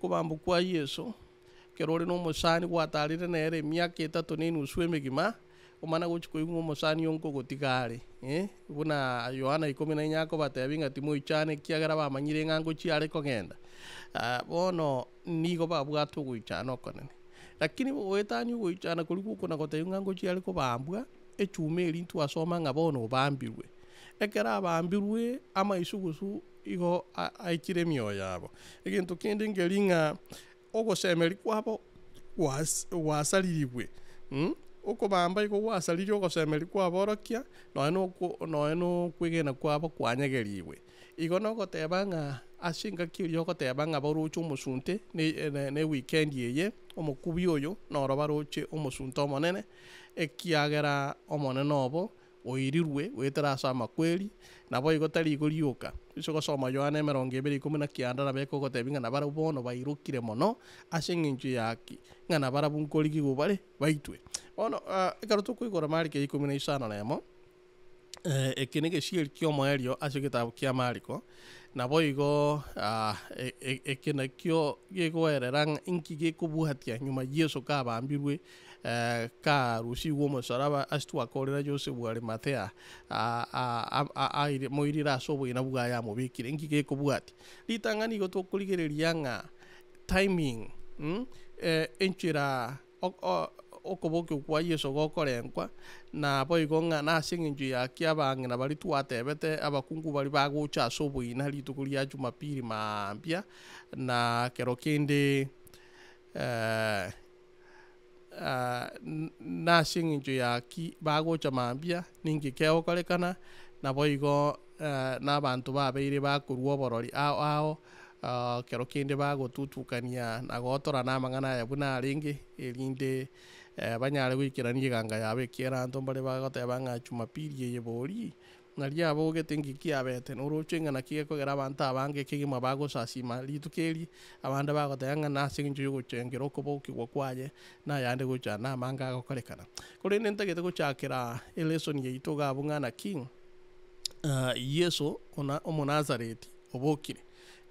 Okobambwa kwa Yeso, ekero ore nomosani gwatarire nere emiaka etato na enusu emegima, omana gochia koigwa ng'a omosani oo nkogotiga are eh, buna Yohana ikomi na inye akobatebia ng'a timoichana ekiagera bamanyire ng'a ngochia are kogenda. Bono nigo babwate ogoichana okonene. Lakini goetania ogoichana koria gokona gotebia ng'a ngochia are kobambwa, echuma eria ntwasoma ng'a bono obambirwe. Ekero abambirwe, amaisugusu igo aichire emioyo yabo. Egento kende nkeri ng'a ogosemeria kwabo gwas gwasaririgwe, okobamba igo gwasaririe ogosemeria kwaborokia, nonya na oko nonya na okwegena kwabo kwanyegerigwe. Igo nogoteba ng'a ase engaki eria ogoteba ng'a baroche omosunte ne ne ewikendi eye, omokubi oyo noro baroche omosunte omonene, ekiagera omonene obo oirirwe goetera ase amakweri, naboigo tari igo rioka. Ase ogosoma Yohana emerongo ebere ikomi na kianda nabo ekogotebia ng'a nabarabwo bono bairokire mono ase eng'encho ya ki? Ng'a nabarabwo nkorigigwa bare baitwe. Bono ekero tokoigora Mariko ya ikomi na isano na emo, eke negesieri ki'omoerio ase egetabu kia Mariko, naboigo eke nakio gegoerera ng'a inki gekobwatia nyuma Yeso kabambirwe Karusigwe omosalaba ase twakorera Joseph o Arimathea, aire moirire ase oboina bwaye amobekire. Inki gekobwatia? Ritang'ani igo tokorigereria ng'a timing, enchera okobokigwa kwa Yeso gokorenkwa, naboigo ng'a nase eng'encho ya ki abang'ina baria twatebete abakungu baria bagocha ase oboina rituko ria Jumapili maambia, na kero kende. Nase engencho ya ki bagocha mambia, ninki kegokorekana, naboigo nabanto babeire bakorua oborori ao ao, kero kende bagotutukania na gotorana amang'ana aya buna arenge, erinde banyare goikerania eganga yabo ekiagera abanto mbare bagoteba ng'a jumapili eye bori. Nario abogete inki kiabete, noroche ng'a naki gekogera abanto abange kegima bagosasima rituko eri, abande bagoteba ng'a nase engencho y'ogochengera okobokigwa kwaye, na ayande gocha namange agokorekana. Korende ntagete gochakera elesson yaito iga abwo ng'a naki Yeso omonazareti obokire.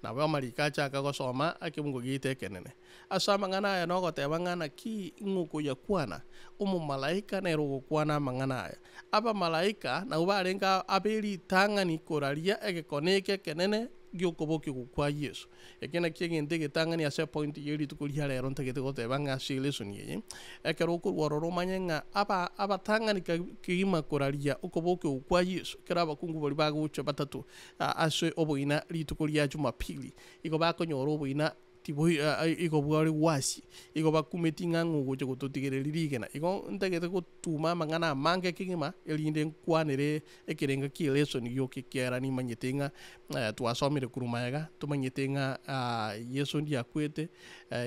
Nabo amariko achaka gosoma ekebungo giaito ekenene. Ase amang'ana aya nogoteba ng'a naki ng'okoyakwana, omomalaika nere ogokwana amang'ana aya. Abamalaika nabwo barenge abe ritang'ani koraria egekone eke ekenene gi'okobokigwa kwa Yeso. Eke nakio egento egetang'ani ase epointi ye rituko ria rero ntagete goteba ng'a ase elesson eye, ekero okorwa ororo omanye ng'a aba abatang'ani kegima koraria okobokigwa kwa Yeso, ekero abakungu baria bagocha batato ase oboina rituko ria Jumapili, igo bakonyora oboina Tiboi igo bware gwasie, igo bakumeti ng'a ng'o ogocha gototigereria rigena. Igo ntagete gotuma amang'ana amange kegima, erinde nkwanere ekerenga kie lesson gioka ekiagera nimanyete ng'a twasomire korwa magega, tomanyete ng'a Yeso ndiakwete,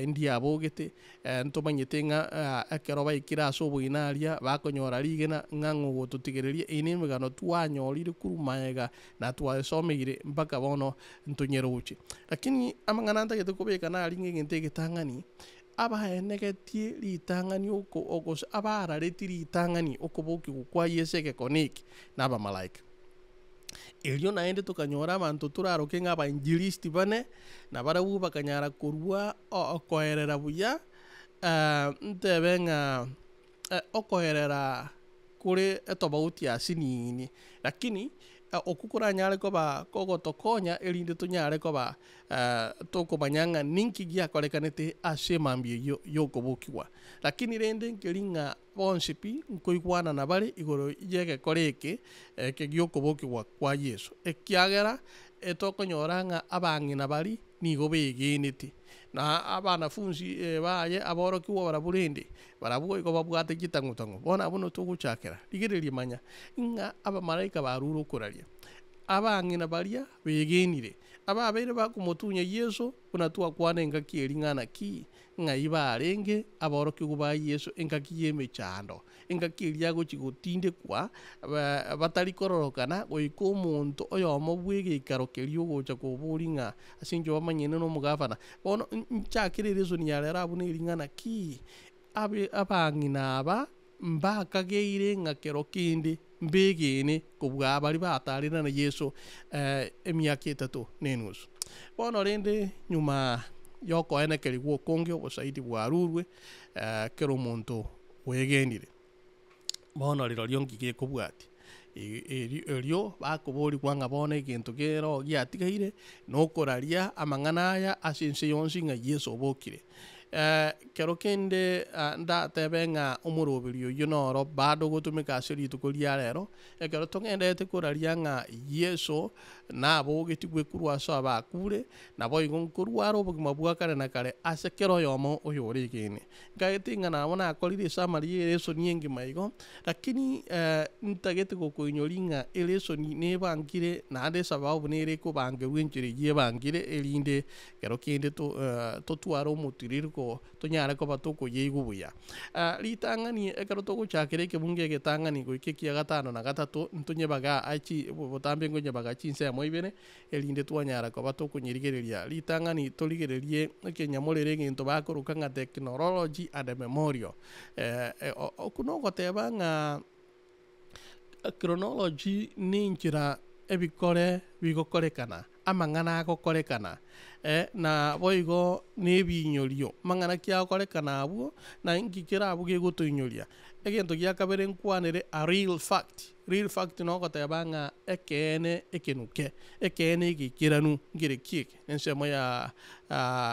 ndiabogete, ntomanyete ng'a ekero baikire ase oboina aria, bakonyora rigena ng'a ng'o ogototigereria. Eye nemegano twanyorire korwa magega na twayesomeire mpaka bono ntonyeroche. Lakini amang'ana ntagete kobeka nari ng'a egento egetang'ani, abaenegetie ritang'ani oko gose abararetie ritang'ani okobokigwa kwa Yeso egekone eke, na abamalaika. Erio naende tokanyora abanto toraroke ng'a abainjilisti bane, nabarabwo bakanyara korua okoerera buya, ntebe ng'a okoerera kore etobauti asinini, lakini okwo koranyare koba kogotokonya erinde tonyare koba tokomanya ng'a ninki giakorekanete ase emambia eyio y'okobokigwa. Lakini rende nkeri ng'a bonsi pi nkoigwanana bare igoro y'egekora eke eke gi'okobokigwa kwa Yeso, ekiagera etokonyora ng'a abang'ina baria nigo begenete, na abanafunsi baye aborokigwa barabwo rende, barabwo igo babwate chitang'u-tang'u. Bono abwo nigo togochakera. Rigereria manya, ng'a abamalaika barure okoraria, abang'ina baria begenire, ababeire bakomotunya Yeso, buna twakwana engaki eria ng'a naki, ng'ai barenge aborokigwa ba Yeso engaki y'emechando, Engaki eria agochia gotindekwa, batari kororokana, goika omonto oyomo bw'egeikaro keria ogocha koboria ng'a ase inche bamanyene nomogavana. Bono nchakere eresoni ya rero abwo neri ng'a naki abe abang'ina aba mbakageire ng'a kero kende mbegene kobua baria batarire na Yeso emiaka etato na enusu. Bono rende nyuma. Yokoenekerigwa okonge obosaidi bwarurwe kera omonto bwegenire. Bono rirorio nki gekobwatia? Eri erio bakoborigwa ng'a bono egento kero giatigaire, na okoraria amang'ana aya ase ense yonsi ng'a Yeso obokire. Kero kende ndatebe ng'a omoroberio oyio noro bado ogotumeka ase rituko ria rero, ekero togenderete koraria ng'a Yeso nabogetigwe korwa ase abakure, Naboigo nkorware obogima bwa kare na kare ase kera oyomo oyore egene. Nkaete ng'a nabo nakorire esamari y'eresoni engima igo, lakini ntagete gokoinyoria ng'a eresoni nebankire naende esababu nere ekobangerwa enchera eyio ebankire erinde ekero kende totware omotiririko tonyare koba tokoyeigwa buya. Ritang'ani ekero togochakera ekebungo egetang'ani goika ekia gatano na gatato ntonyebaga achi botambe nkonyebaga chinsemo ibere, erinde twanyara koba tokonyerigereria. Ritang'ani torigererie ekenyamorero egento bakoroka ng'a technology and memorial. Okwo nogoteba ng'a chronology nenchera ebikore bigokorekana, amang'ana agokorekana, na boigo na ebinyorio, amang'ana ki agokorekana abwo, na inki kere abwo gegotoinyoria. Egento gia kabere nkwanere a real fact, real fact nogoteba ng'a ekeene ekenuke, ekeene egeikeranu nkere ki eke? Ensemo ya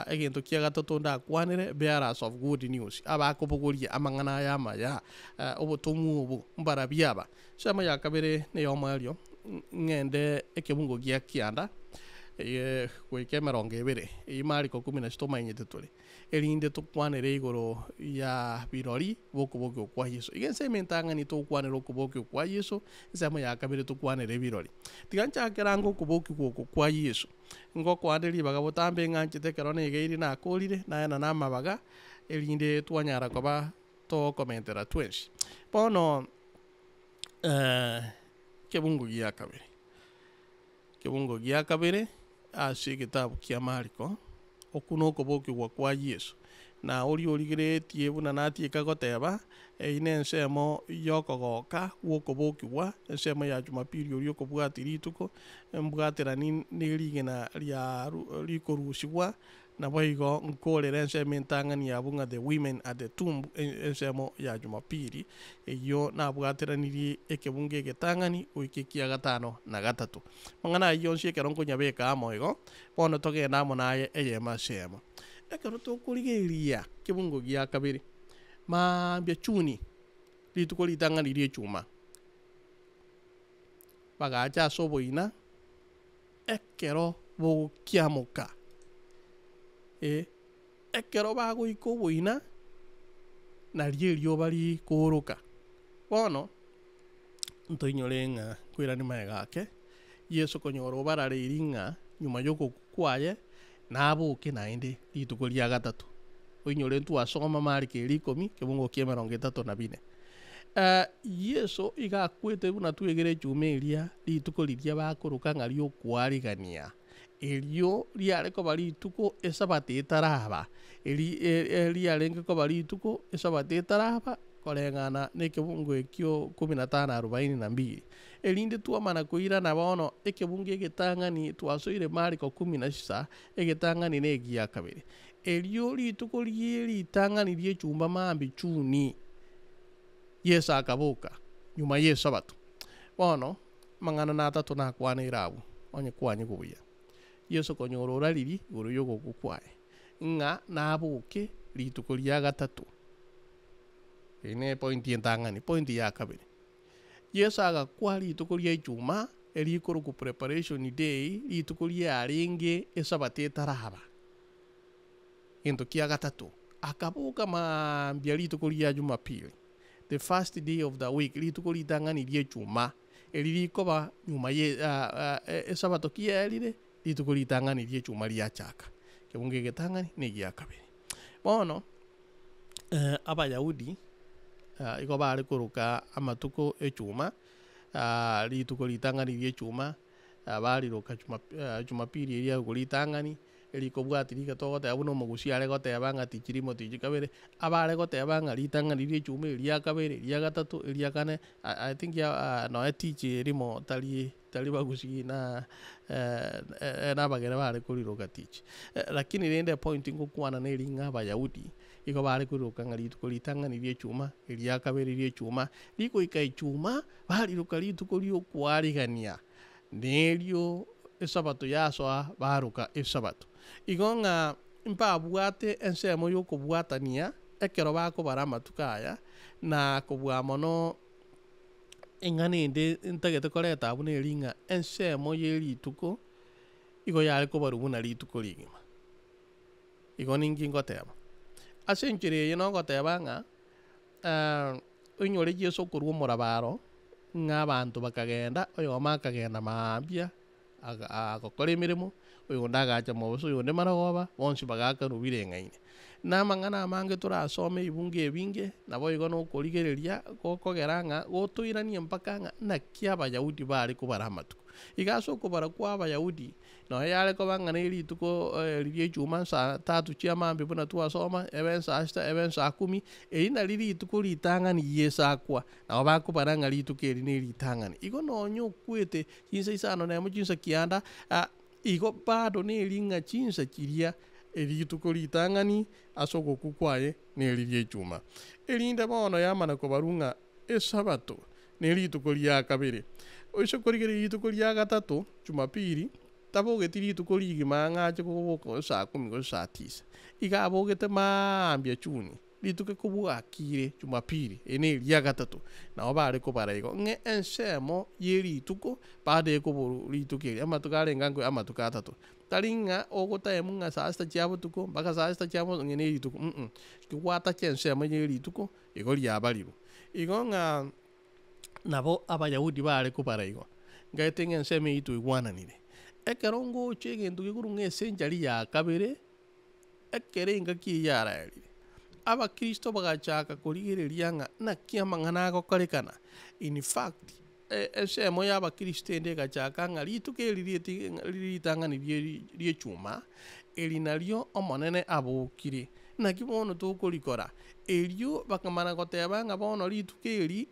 egento kia gatato ndakwanere bearers of good news, abakobogoria amang'ana aya amaya, obotomwa obo mbarabwo aba. Ensemo ya kabere neyomoerio, ng'ende ekebungo gia kianda goika emerongo ebere, eyio Mariko kumi na sita omanyete tore. Erinde tokwanere igoro ya birori bw'okobokigwa kwa Yeso. Iga ensemo entang'ani togokwanera okobokigwa kwa Yeso, ensemo ya kabere tokwanere birori. Tiga nchakere ange okobokigwa oko kwa Yeso. Ngokoande ribaga botambe ng'anchete ekero negeire nakorire, naena namabaga, erinde twanyara koba togokomentera twensi. Bono ekebungo gia kabere, ekebungo gia kabere ase egetabu kia Mariko. Okwo nokobokigwa kwa Yeso. Na oria origereretie buna natieka goteba, Eyio nensemo y'okogoka gw'okobokigwa, ensemo ya Jumapili oria okobwatia rituko, mbwaterani nerigena ria rikorusigwa, naboigo nkorera ensemo entang'ani yabwo ng'a The Women at the Tomb, ensemo ya Jumapili, eyio nabwateranirie ekebungo egetang'ani goika ekia gatano na gatato. Amang'ana ayio onsi ekero nkonyabeka amo igo, Bono togende amo naye eyemo ase eyemo. Ekero tokorigereria kebungo gia kabere, mambia chuni, rituko ritang'ani ri'echuma, bagacha ase oboina ekero bogokiamoka, eh, ekero bagoika oboina, nario erioba rikooroka. Bono, ntoinyore ng'a nkoiranie magega ake, Yeso konyora obarareiri ng'a nyuma y'ogokwa kwaye naboke naende rituko ria gatato. Oinyore ntwasoma Mariko ere ikomi kebungo ki'emerongo etato na bine. Yeso iga akwete buna twegere echuma eria rituko riria bakoroka ng'a ri'okwarigania, erio riare koba rituko esabato etaraba, eri riarenge koba rituko esabato etaraba koreng'ana nekebungo ekio kumi na tano arobaini na mbili. Erinde twamana koirana bono ekebungo egetang'ani twasoire Mariko kumi na sisa, egetang'ani negia kabere. Erio rituko rie ritang'ani ri'echumba mambia chuni, Yeso akaboka nyuma y'Esabato. Bono amang'ana natato nakwaneire abwo, onye kwanyigwa buya. Yeso konyora orariri igoro y'ogokwa kwaye, ng'a naboke rituko ria gatato. Eye nepointi entang'ani. Pointi ya kabere. Yeso agakwa rituko ria Ijumaa, erikorokwa Preparation Day, rituko riarenge Esabato etaraba. Gento kia gatato, akaboka mambia rituko ria Jumapili, the first day of the week, rituko ritang'ani ri'Ejumaa, eri rikoba nyuma ye Esabato ki yaerire, rituko ritang'ani ri'Ejumaa riachaka. Ekebungo egetang'ani na egia kabere. Bono. Abayahudi igo bare koroka amatuko echuma, rituko ritang'ani ri'echuma, bariroka Jumapili eria agwo ritang'ani, Erikobwatia riga togoteba buna omogusii are goteba ng'a tichi rimo tichi kabere, abare goteba ng'a ritang'ani ria echuma eria kabere eria gatato eria kane, i i think nonye tichi erimo tari tari bagusii na na abagere bare koriroka tichi. Lakini rende epoint ngokwana neri ng'a abayahudi, igo bare koriroka ng'a rituko ritang'ani ria echuma, eria kabere ria echuma, rigoika echuma, bariroka rituko ria okwarigania. Nerio esabato yasoa baroka esabato. Igo ng'a mbabwate ensemo y'okobwatania ekero bakobara amatuko aya, na kobua mono eng'ana ende ntagete koreta abwo neri ng'a ensemo ye rituko igo yare kobarwa buna rituko rigima. Igo ninki ngoteba? Ase enchera eye nogoteba ng'a oinyore Yeso okorwa omorabaro, ng'a abanto bakagenda, oyomo akagenda maambia, aga agokora emeremo, oyonde agacha mobaso, oyonde marogoba, bonsi bagaakanwa bireng'aine. Na amang'ana amange torasome ebibungo ebinge, naboigo na okorigereria gokogera ng'a gotoiranie mpaka ng'a naki abayahudi bare kobara amatuko. Iga ase okobara kwa abayahudi, Nonya yare koba ng'a ne rituko riria echuma nsaa tatu chia mambia buna twasoma, ebe nsaa sita, ebe nsaa kumi, eri nari rituko ritang'ani Yeso akwa, nabo bakobara ng'a rituko eri ne ritang'ani. Igo nonya okwete chinsa isano na emo chinsa kianda, igo bado neri ng'a chinsa chiria erituko ritang'ani ase ogokwa kwaye neri ria echuma. Erinde bono yamana kobarwa ng'a Esabato nerituko ria kabere. Oise korigereria rituko ria gatato, Jumapili, tabogeti rituko rigima ang'e ache koboka gose saa kumi gose saa tisa. Iga abogete maambia chuni, rituko ekobwakire Jumapili, eri neria gatato. Nabo bare kobara igo, ng'a ensemo ye rituko bado ekoborwa rituko eri, amatuko arenge ango amatuko atato. Tari ng'a ogotaemu ng'a saa sita chia botuko mpaka saa sita chia mono ng'a nerituko mm, kigwatacha ensemo ye rituko igo riabarirwe. Igo ng'a nabo Abayahudi baare kobara igo, Ngaete ng'a ensemo eyio twaigwananire. Ekero ngocha egento gekorwa ng'a esenchari ya kabere, ekero engaki eyio yaraerire, Abakristo bagachaka korigereria ng'a naki amang'ana agokorekana. In fact, ensemo ya abakristo ende egachaka ng'a rituko eri rieti ritang'ani rie ri'echuma, eri nario Omonene abokire, naki bono tokorikora? Erio bakamana goteba ng'a bono rituko eri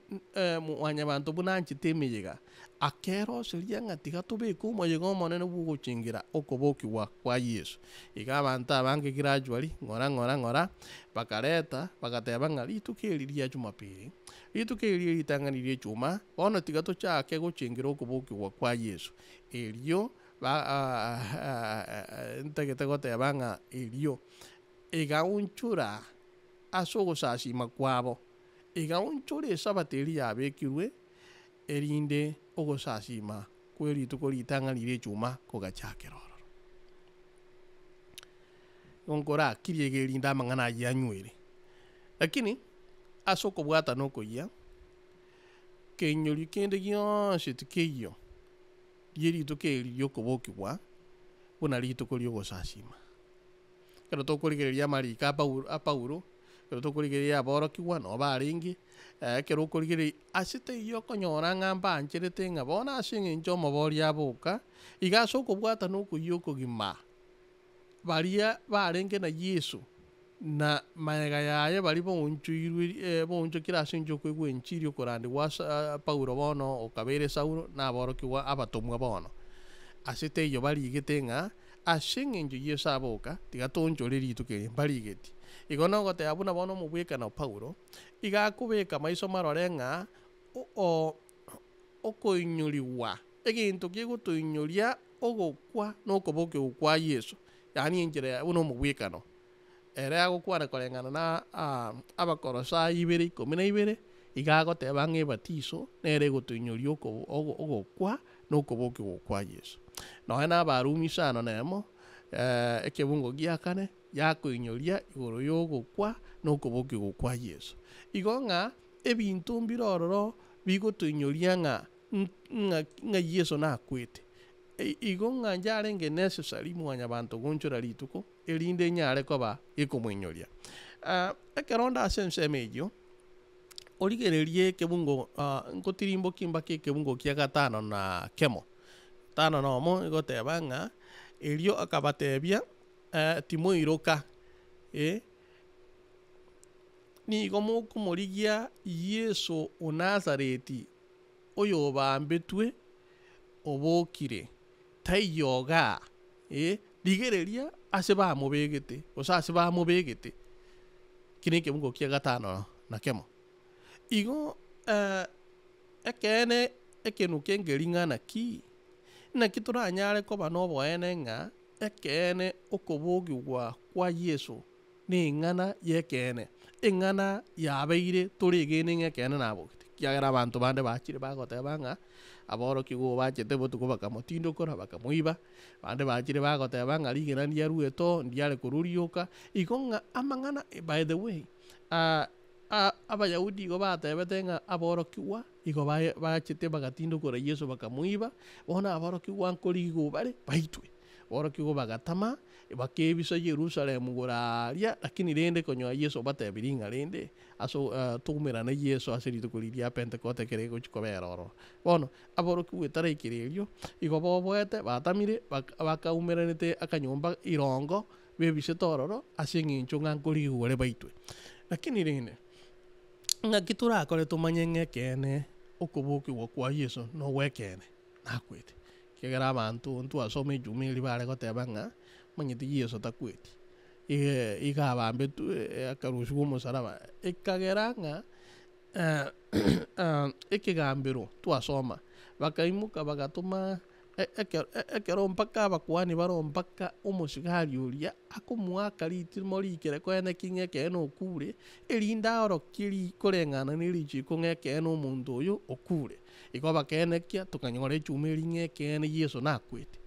mwanyabanto buna anchete emeyega, akeroseria ng'a tiga tobeke omoyega omonene bw'ogochengera okobokigwa kwa Yeso. Iga abanto abange gradually, ng'ora ng'ora ng'ora, bakareta bagateba ng'a rituko eri ria Jumapili, rituko eri rie ritang'ani ri'echuma, bono tiga tochake gochengera okobokigwa kwa Yeso. Erio ba ntagete goteba ng'a erio egaonchora ase ogosasiima kwabo, egaonchora esabato eria yabekirwe, erinde ogosasiima kwe rituko ritang'ani ri'echuma kogachakera ororo. Igo nkorakirie iga erinde amang'ana ayio anywere. Lakini ase okobwatana okoyia, keinyorio kende gionsi tikeiyo rie rituko eri ri'okobokigwa buna rituko ri'ogosasiima. Ekero tokorigereria amariko a Paulo a Paulo, ekero tokorigereria aborokigwa nabo barenge, ekero okorigereria ase taiyo okonyora ng'a mbancherete ng'a bono ase eng'encho omoboria aboka, iga ase okobwatana okoyia okogima, baria barenge na Yeso, na magega yaye baria baonchoirwe baonchokire ase enchera okoigwa enchiri okorandigwa ase Paulo bono okabeire Saulo, na aborokigwa abatomwa bono. Ase teiyo barigete ng'a Ase engencho Yeso aboka, tiga toonchore rituko eri mbarigeti. Igo nogoteba buna bono omobwekano Paulo, iga akobeka maiso marore ng'a okoinyorigwa, egento kegotoinyoria ogokwa na okobokigwa kwa Yeso, yaani enchera ya buna omobwekano. Ere agokwana koreng'ana na Abakolosai ibere ikomi na ibere, iga agoteba ng'a ebatiso nere egotoinyoria ogokwa na okobokigwa kwa Yeso. Nonya na Abarumi isano na emo, ekebungo gia kane, yakoinyoria igoro y'ogokwa na okobokigwa kwa Yeso. Igo ng'a ebinto mbire ororo bigotoinyoria ng'a ng'a Yeso nakwete. Igo ng'a yarenge necessary mwanyabanto gonchora rituko, erinde enyare koba gekomoinyoria. Ekero onde ase ensemo eyio, origererie ekebungo ngotirimbokie mpaka ekebungo kia gatano na kemo, gatano na omo egoteba ng'a, erio akabatebia. Timoiroka, eh. Nigo mokomorigia Yeso o Nazareti, oyobambetwe, obokire, taiyo igaa, eh, rigereria ase bamobegete, gose ase bamobegete. Eki na ekebungo kia gatano na kemo. Igo ekeene ekenuke nkeri ng'a naki, naki toranyare koba na oboene ng'a ekeene okobogigwa kwa yeso na eng'ana ya ekeene, eng'ana yabeire toregene ng'a ekeene nabogete, ekiagera abanto bande bachire bagoteba ng'a aborokigwa bachete botuko bakamotindokora bakamoiba, bande bachire bagoteba ng'a rigena ndiaruete oo ndiare korwa rioka, igo ng'a amang'ana by the way abayahudi igo batebete ng'a aborokigwa igo baye bachete bagatindokora yeso bakamoiba, bono aborokigwa nkorigigwa bare baitwe. Aborokigwa bagatama, bakebisa Yerusalemu igoro aaria, lakini rende konyora Yeso obatebirie ng'a rende aso toumerane Yeso ase rituko riria ria Pentekote ekero egochia kobera ororo. Bono, aborokigwa etaraikera erio, igo boboete batamire baka bakaumeranete akanyomba irongo, bebisete ororo ase eng'encho ng'a nkorigigwa ore baitwe. Lakini rende, ng'aki torakore tomanye ng'a ekeene okobokigwa kwa Yeso nogwekeene? Nakwete. Ekiagera abanto ntwasoma ejuma eria bare goteba ng'a omanyete Yeso takweti, iga iga abambetwe akarusiwa omosaraba, ekagera ng'a ekegambero twasoma, bakaimoka bagatoma ekero ekero mpaka abakuani baroo mpaka omosigari oria akomoaka ritimo rikere koene ki ng'a ekeene okure, erinde aorokie ri koreng'ana na erichiko ng'a ekeene omonto oyo okure. Igo bakenekia, tokanyora echuma eria ng'a ekeene Yeso nakwete.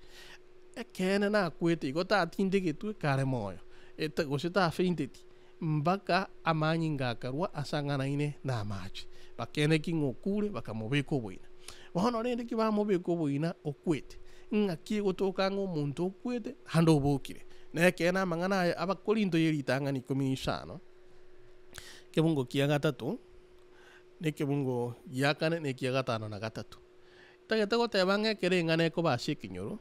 Ekeene nakwete, igo tatindegetwe kare moyo, eta gose tafainteti, mpaka amanyinga akarwa ase ang'anaine na amache. Bakenekia ng'a okure, bakamobeka oboina. Bono rende ki bamobeka oboina okwete, ng'aki egotoka ng'a omonto okwete naende obokire. Na ekeene amang'ana aya Abakorinto ye ritang'ani ikomi na isano, ekebungo kia gatato, na ekebungo gia kane na ekia gatano na gatato. Ntagete goteba ng'a ekero eng'ana ekoba ase ekenyoro,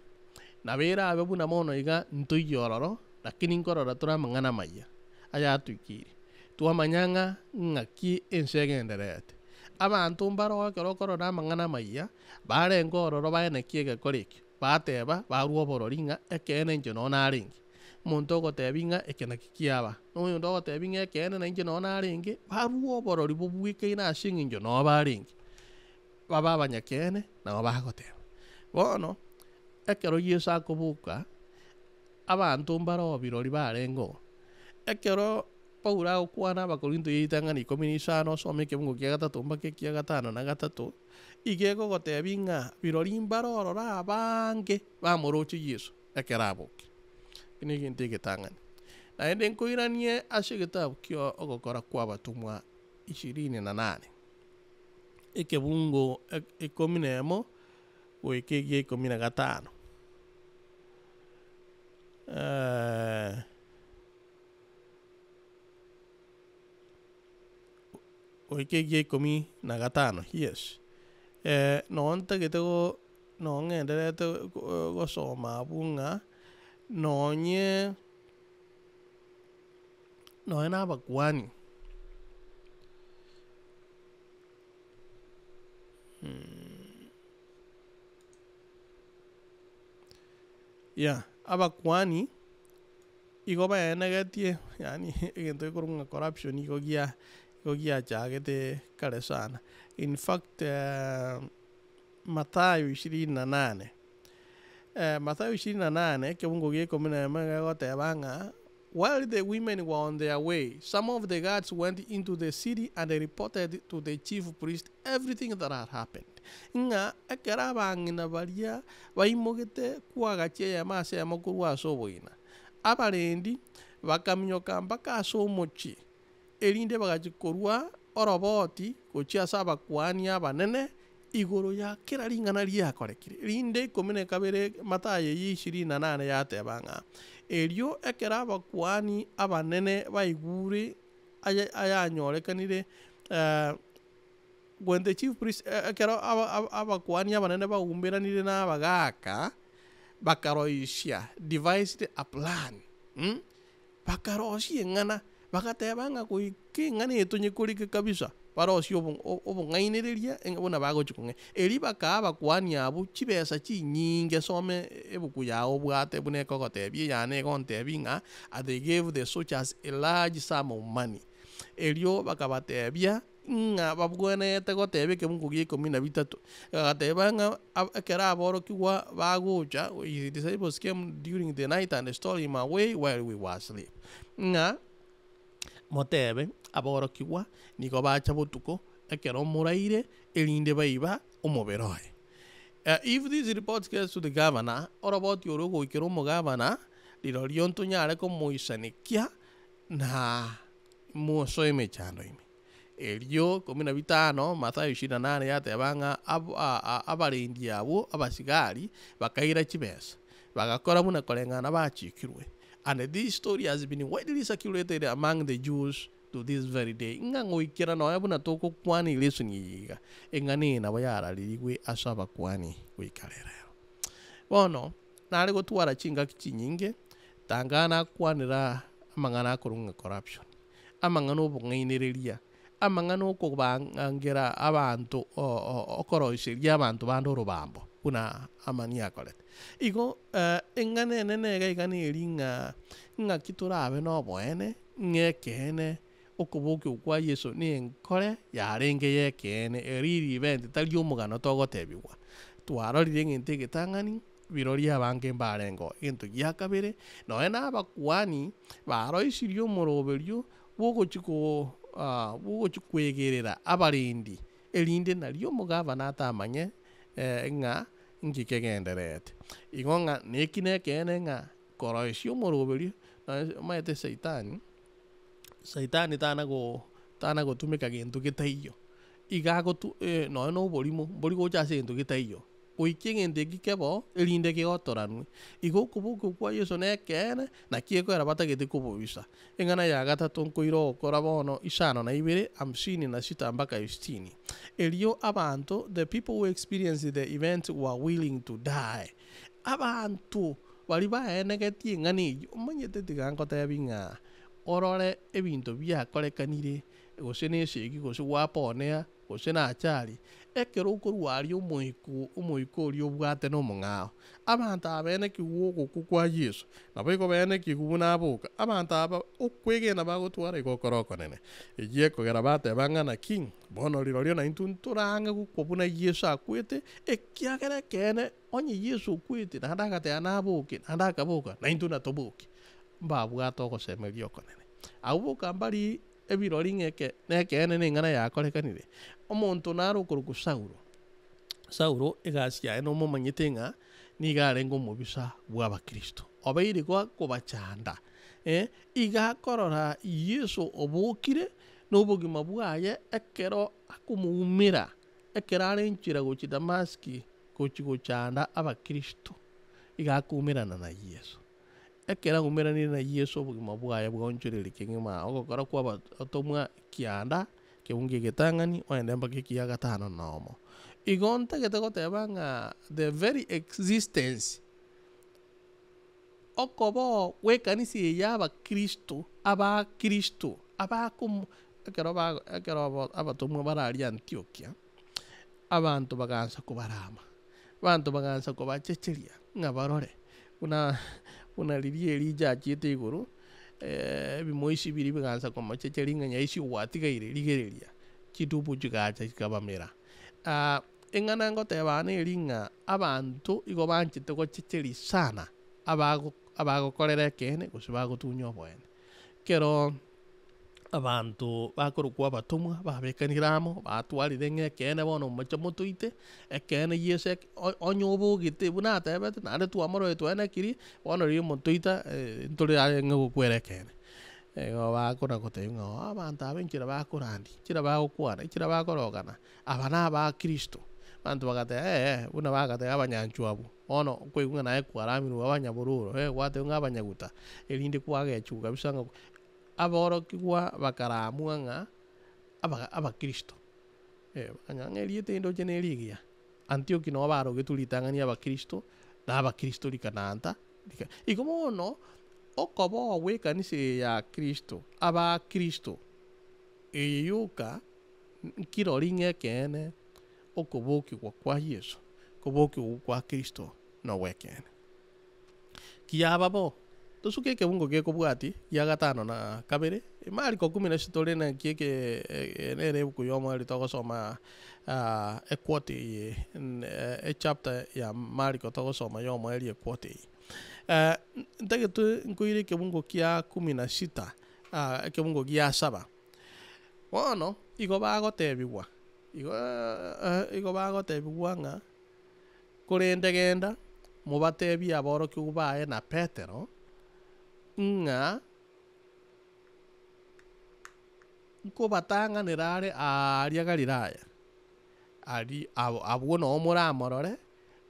nabo erabe buna bono iga ntoiyo ororo, lakini nkorora tore amang'ana amaya ayatoikeire. Twamanya ng'a ng'aki ense egendererete. Abanto mbaroo ekero okorora amang'ana amaya, barenge ororo baenekie egekora ekio, bateba, barwa oborori ng'a ekeene inche noo narenge. Omonto ogotebi ng'a eke naki kiaba, na oyonde ogotebi ng'a ekeene nainche noo narenge, barue oborori bobwekaine ase eng'encho noo barenge. Babe abanyakeene, nabo bagoteba. Bono, ekero Yeso akoboka, abanto mbaroo birori barenge oo. Ekero Paulo agokwana Abakorinto ya ritang'ani ikomi na isano osome ekebungo kia gatato mpaka ekia gatano na gatato, iga egogotebi ng'a birori mbare ororo abange bamoroche Yeso. ekero abokire. Eki negento egetang'ani. Naende nkoiranie ase egetabu kia ogokora kw'abatomwa ishirini na nane, ekebungo ikomi na emo goika egia ikomi na gatano. Goika egia ikomi na gatano, yes. Noo ntagete go. Nong'endererete gosoma abwo ng'a nonye nonye na abakuani yeah abakuani igo baenegetie yaani egento gekorokwa ng'a corruption igo gia igo giachagete kare sana. In fact. Mathayo ishirini na nane. Mathayo ishirini na nane, ekebungo gia ikomi na emo egegoteba ng'a, While the women were on their way, some of the guards went into the city and reported to the chief priest everything that had happened. Ng'a ekero abang'ina baria baimogete kwagachia eyemo ase eyemo korwa ase oboina, abarendi bakaminyoka mpaka ase omochie, erinde bagachia korua oroboti gochia ase abakuani abanene igoro ya kera ring'ana riakorekire. Rinde ikomi na kabere Mathayo eyio ishirini na nane yateba ng'a, Erio ekero abakuani abanene baigure aya ayanyorekanire when the chief priest ekero abakuani abanene baumberanire na abagaaka, bakaroisia, devised a plan. Mh, bakarosia eng'ana, bagateba ng'a goika eng'ana eye tonyekoreke kabisa, barosie obo obong'ainereria eng'a buna bagochi kong'aina. Erio bakaa abakuani abwo chibesa chinyinge soma ebuku yago obwate buna ekogotebia eyane egontebia ng'a they gave the soldiers a large sum of money. Erio bakabatebia ng'a babwenerete goteba ekebungo gia ikomi na bitato, agateba ng'a ab ekero aborokigwa bagocha, his disciples came during the night and stole him away while we were asleep, ng'a motebe aborokigwa nigo bacha botuko ekero moraire erinde baiba omobere oye. If this report gets to the governor, oroboti oro ogoikera omogavana, rirorio ntonyare komoisanekia na mosoe emechando ime. Erio ikomi na bitano, Mathayo ishirini na nane yateba ng'a ab- a- a- abarendi abwo abasigari bakaira chibesa, bagakora buna koreng'ana bachikirwe. And this story has been widely circulated among the Jews to this very day, ng'a goikera nonya buna togokwana elesson eye iga, eng'ana eye nabo yararerigwe ase abakuani goika rerero. Bono, nare gotwara chingaki chinyinge, tanga nakwanera amang'ana akorwa ng'a corruption. Amang'ana obong'ainereria, amang'ana okobangera abanto okoroiseria abanto bande orobambo, buna Hamani akorete. Igo eng'ana enene iga iga neri ng'a ng'aki torabe noboene, ng'a ekeene okobokigwa kwa Yeso nenkore yarenge y'ekeene, a real event, tari omogano togotebigwa. Twarorire egento egetang'ani. Birori abange mbarengeo. Egento gia kabere, nonya na abakuani baroisirie omoroberio bw'ogochia ko bw'ogochia kwegerera abarendi, erinde nario omogavana atamanye ng'a inki kegendererete. Igo ng'a neki nekeene ng'a koroisia omoroberio, nonya omanyete saitani, saitani tana go tana gotumeka gento getaiyo, iga agotu nonya na oborimo mbori gocha ase egento getaiyo. Goika egento eki keboo, erinde kegotoranwe. Igo okobokigwa kwa Yeso nekeene, naki ekogera batagete kobobisa. Eng'ana ya gatato nkoira ogokora bono isano na ibere, hamsini na sita mpaka sitini. Erio abanto, the people who experienced the event were willing to die. Abanto baria baenegetie eng'ana eyio, omanyete tiga nkotebi ng'a orore ebinto biakorekanire, gose nesegi, gose gwaponea, gose nachari, ekero okorwa aria omoika omoika oria obwate nomong'ao. Abanto aba benekigwe ogokwa kwa Yeso, naboigo benekigwe buna aboka. Abanto aba okwegena bagotwara igo okore okonene. Eyio ekogera bateba ng'a naki, bono rirorio naintwe ntorang'e gokwa buna Yeso akwete, ekiagera ekeene onye Yeso okwete naende agateba naboke, naende akaboka, naintwe natoboke. Mbabwate ogosemeria okonene. Abwo boka mbari ebirori ng'a eke nekeene na eng'ana yakorekanire. Omonto nare okorokwa Saulo, Saulo egasi yaye nomomanyete ng'a nigo arenge omobisa bw'Abakristo, obeire igo akobachanda, eh, iga akorora Yeso obokire na obogima bwaye ekero akomoumera, ekero are nchera gochia Damaski gochia gochanda Abakristo, iga akoumerana na Yeso. Ekero aumeranire na Yeso obogima bwaye bwaonchoreire kegima, ogokora kw'abatomwa kianda, kebungo egetang'ani, oende mpaka ekiya gatano na omo. Igo ntagete goteba ng'a the very existence, okoboo gw'ekanisa eye y'abakristo, abakristo, abakomo ekero ba ekero aba abatomwa bare aria Antiokia, abanto bagansa kobarama, abanto bagansa kobachecheria ng'a barore. Buna buna riria Elija achiete igoro, ebimoisi biria bigaansa komochecheria ng'a nyaisi gwatigaire, rigereria, chitubu chigacha chikabamera. Eng'ana ngoteba aa neri ng'a abanto igo banchete gochecheria sana abago abagokorera ekeene gose bagotunya oboene. Ekero abanto bakorokwa abatomwa babekanire amo, batwarire ng'a ekeene bono moche motoite, ekeene Yeso eke o- onye obogete buna atebete naende twamororire twaenekiri, bono riria motoita ntore arenge gokwera ekeene. Igo bakona gotebia ng'a oo abanto aba enchera bakorandia, enchera bagokwana, enchera bakorogana, aba na abakristo. Abanto bagateba eh buna bagateba abanyanchwa abwo, bono okoigwa ng'a naye kwaramirwe abanyabororo, gwateba ng'a abanyaguta, erinde kwagechigwa kabisa ng'a Aborokigwa bakaramwa ng'a aba abakristo, bakanyora ng'a erieta eri ndoche neri rigiya. Antioki noo barogetwe ritang'ani abakristo, na abakristo rikananta, rika igo bono, Okoboo gw'ekanisa eye ya Kristo, abakristo, eye yoka nkirori ng'a ekeene okobokigwa kwa Yeso, kobokigwa kwa Kristo nogw'ekeene. Kiaba bo, tosuke ekebungo gekobwatia gia gatano na kabere, Mariko kumi na sita tore naki eke nere ebuku ya omoerio togosoma equote eye echapter ya Mariko togosoma ya omoerio equote eye. Ntagete nkoire ekebungo kia kumi na sita ekebungo gia saba. Bono, igo bagotebiwa, igo igo bagotebigwa ng'a korende genda, mobatebie aborokigwa baye na Petero, ng'a nkobatang'anera are aaria Galilaya, aria abwo noo moramorore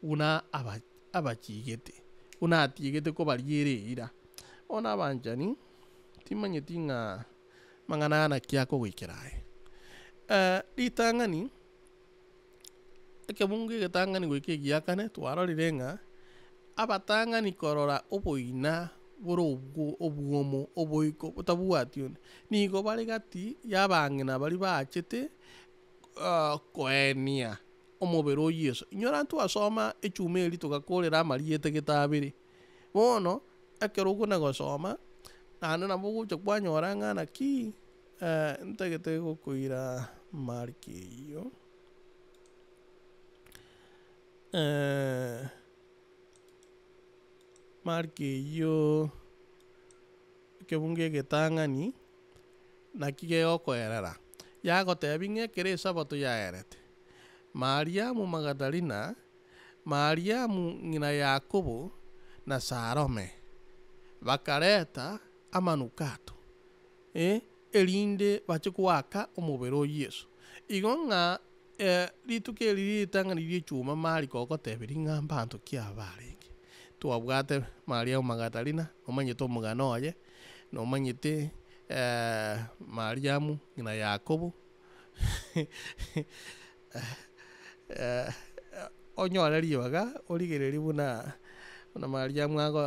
buna aba abachigete, buna atiegete kobariera eira. Bono abanchani, timanyeti ng'a amang'ana aya naki akogoikera aye. Ritang'ani, ekebungo egetang'ani goika egiakane, twarorire ng'a abatang'ani korora oboina bore obwo obwomo oboiko botabwati onde, nigo bare gati ya abang'ina baria bachete koenia omobere o yeso. Inyora ntwasoma echuma eria togakorera amarieta gete abere, bono, ekero okona gosoma, naende nabo ogocha kwanyora ng'a naki ntagete gokoira mark eywo mark eywo ekebungo egetang'ani naki gegokoerera, yagotebi ng'a ekero esabato yaerete, Mariamu Magadalina, Mariamu ng'ina Yakobo, na Salome, bakareta amanukato, eh, erinde bache goaka omobere o Yeso. Igo ng'a rituko eri ritang'ani ria echuma Mariko ogoteberia ng'a mbanto ki aba barenge. Twabwate Mariamu Magadalina, nomanyete omogano oye, nomanyete Mariamu ng'ina Yakobo, onyore ribaga origererie buna buna Mariamu ago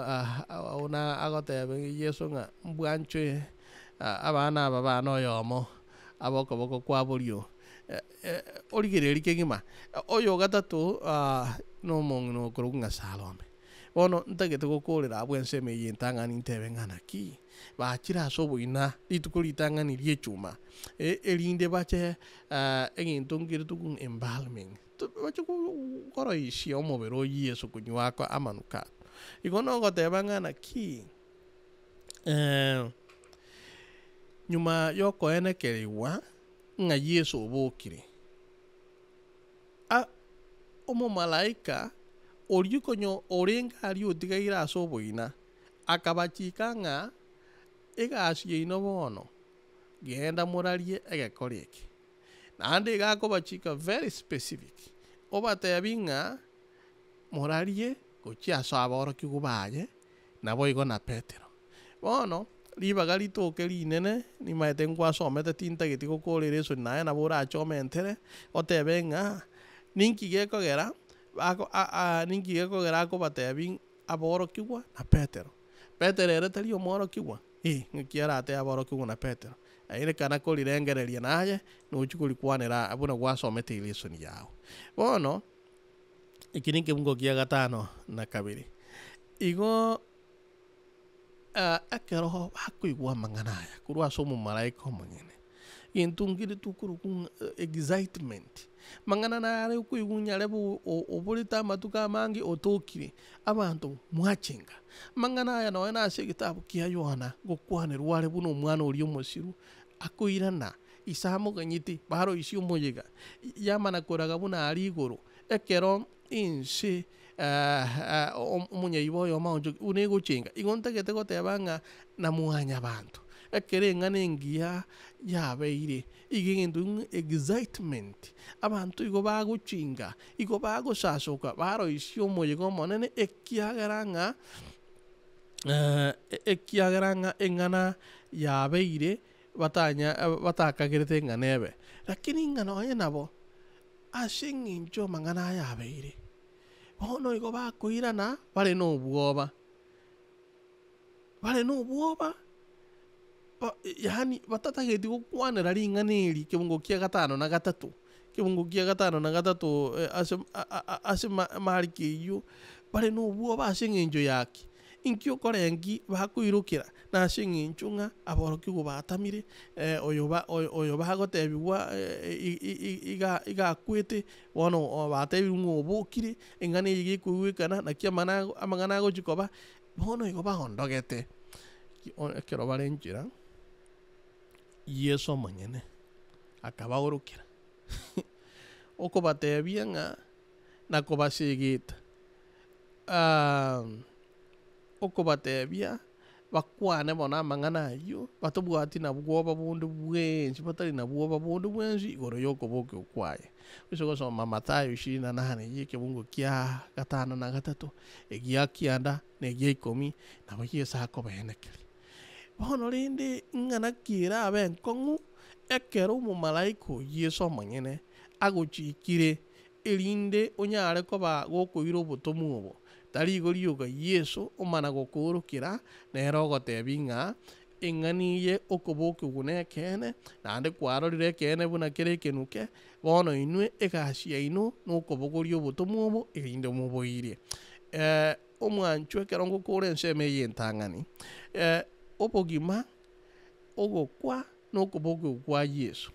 buna agoteba Yeso ng'a mbwanche abana aba bane oyomo abe okoboko kwa borio, origererie kegima. Oyo gatato na omong'ina okorokwa ng'a Salome. Bono ntagete gokorera abwo ensemo eye entang'ani ntebe ng'a naki, bachire ase oboina rituko ritang'ani ria echuma, erinde bache egento nkere tokong'a embalming, bache koroisia omobere o Yeso konywa aka amanukato. Igo nogoteba ng'a naki, nyuma ya okoenekerigwa ng'a Yeso obokire, omomalaika oria konya orenge aria otigaire ase oboina, akabachika ng'a egasi yaino bono, genda morarie egekora eke. Naende iga akobachika very specific, obatebi ng'a morarie gochia ase aborokigwa baye, naboigo na Petero. Bono, ribaga ritoke rinene, nimaete nkwasomete tintageti gokorera esoni naye nabo orache omentere, otebe ng'a ninki gekogera bako ninki gekogera akobatebi aborokigwa na Petero. Petero ere tari omworokigwa? Eh, ng'aki aratebe aborokigwa na Petero? Aye kana korirengereria naye, nochia korikwanera buna gwasomete elesoni yago. Bono, eki na ekebungo kia gatano na kabere, igo ekero bakoigwa amang'ana aya korwa ase omomalaika omonyene, egento nkere tokorokwa ng'a excitement, amang'ana nare okoigwa nyarebe oborete amatuko amange otokire, abanto mwachenga. Amang'ana aya nonye na ase egetabu kia Yohana, ngokwanerwa are buna omwana oria omosiru, akoirana, ise amoganyete, baroisia omoyega, yamana koraga buna aria igoro, ekero inse omonyaiba oyomo aonchoke buna egochenga. Igo ntagete goteba ng'a na mwanyabanto, ekero eng'ana engiya yabeire, iga egento ng'a excitement, abanto igo bagochinga, igo bagosasoka, baroisia omoyega omonene ekiagera ng'a ekiagera ng'a eng'ana yabeire batanya batakagerete ng'a nebe. Lakini ng'a nonye nabo, ase eng'encho amang'ana aya abeire, bono igo bakoirana bare na obwoba. Bare na obwoba, ba yaani batatageti gokwanera ring'ana eri kebungo kia gatano na gatato, kebungo kia gatano na gatato ase ase Mariko eywo, bare na obwoba ase eng'encho ya ki? Inki okorengi bakoirokera? Na ase eng'encho ng'a aborokigwa batamire, oyo ba oyo oyo bagotebiwa iga iga akwete, bono batebigwe ng'a obokire, eng'ana eye gekoigwekana naki amana amang'ana agochi koba, bono igo baondogete. Ekero bare nchera, Yeso omonyene akabaorokera, okobatebia ng'a na kobasegeta okobatebia bakwane bono amang'ana ayio, batabwati na bwoba bonde bwensi, batari na bwoba bonde bwensi igoro ya okobokigwa kwaye. Ase gosoma Mathayo ishirini na nane eyio ekebungo kia gatano na gatato, egia kianda na egia ikomi, nabo Yeso akobaenekeria. Bono rende ing'ana ki erabe enkong'u ekero omomalaika o Yeso omonyene agochikire erinde onyare koba gokoira obotomwa obo? Tari igo rioka Yeso omana gokoorokera nere ogotebia ng'a eng'ana eye okobokigwa nekeene, naende kwarorire ekeene buna kere ekenuke, bono inwe egasi yaino nokobogoria obotomwa obo erinde moboirie. Omwanchwa ekero ngokora ensemo eye entang'ani, obogima, ogokwa, na okobokigwa kwa Yeso,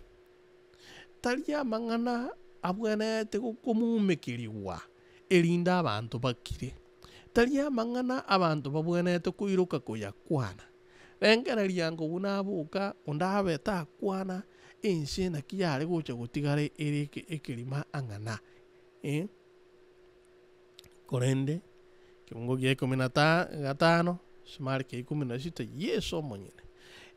tari amang'ana abwenerete gokomumekerigwa erinde abanto bakire, tari amang'ana abanto babwenerete koiroka koyakwana. Rengereria ango buna aboka onde abe takwana ense naki yare gocha gotigara ere ekerima ang'ana eh. Korende ekeungo gia ikomi na ta gatano, ase Mariko ikomi na sita, Yeso omonyene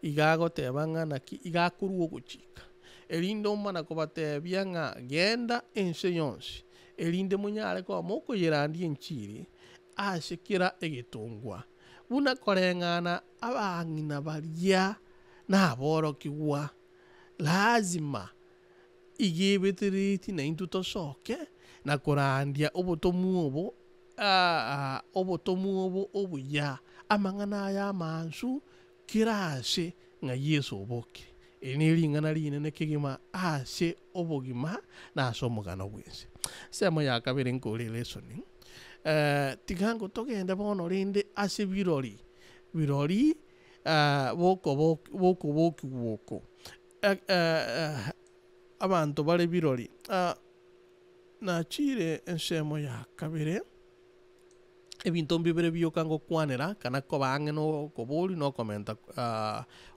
iga agoteba ng'a naki iga akorua ogochika, erinde omana kobatebia ng'a genda ense yonsi, erinde monyare koba mokoyerandia enchiri ase kera egetongwa, buna koreng'ana abang'ina baria naborokigwa, lazima Iga ebetereretie naintwe tosoke na korandia obotomwa obo, obotomwa obo obuya, amang'ana aya amansu kera ase ng'a Yeso obokire. Eri nering'ana rinene kegima ase obogima na ase omogano bw'ense. Ensemo ya kabere nkore elesoni, tiga ngo togende bono rende ase birori, birori bokobo bokobokigwa oko. Abanto bare birori. Nachire ensemo ya kabere, ebinto mbibere bioka ngokwanera, kana koba ang'e na okoboria na okomenta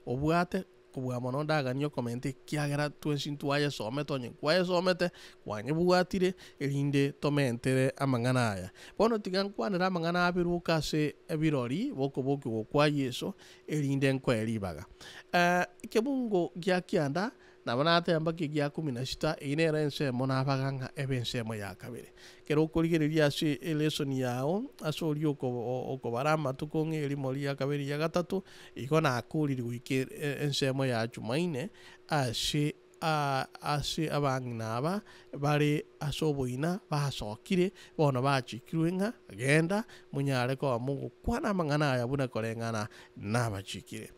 obwate, kobua mono ndaganie okomenta ekiagera twensi ntwayesomete onye nkwayesomete, kwanyebwatire, erinde tomentere amang'ana aya. Bono tiga nkwanere amang'ana abere oka ase ebirori bokobokigwa kwa Yeso, erinde nkoe ribaga. Ekebungo gia kianda, nabo nateba mpaka egia kumi na sita, eyio nero ensemo nabaga ng'a ebe ensemo ya kabere. Ekero okorigereria ase elesoni yao, ase oria okobara amatuko ng'a erimo ria kabere ria gatato, igo nakorire goika ensemo ya jumaine, ase ase abang'ina aba bare ase oboina basokire, bono bachikirwe ng'a, Genda, monyare koba mogokwana amang'ana aya buna koreng'ana nabachikire.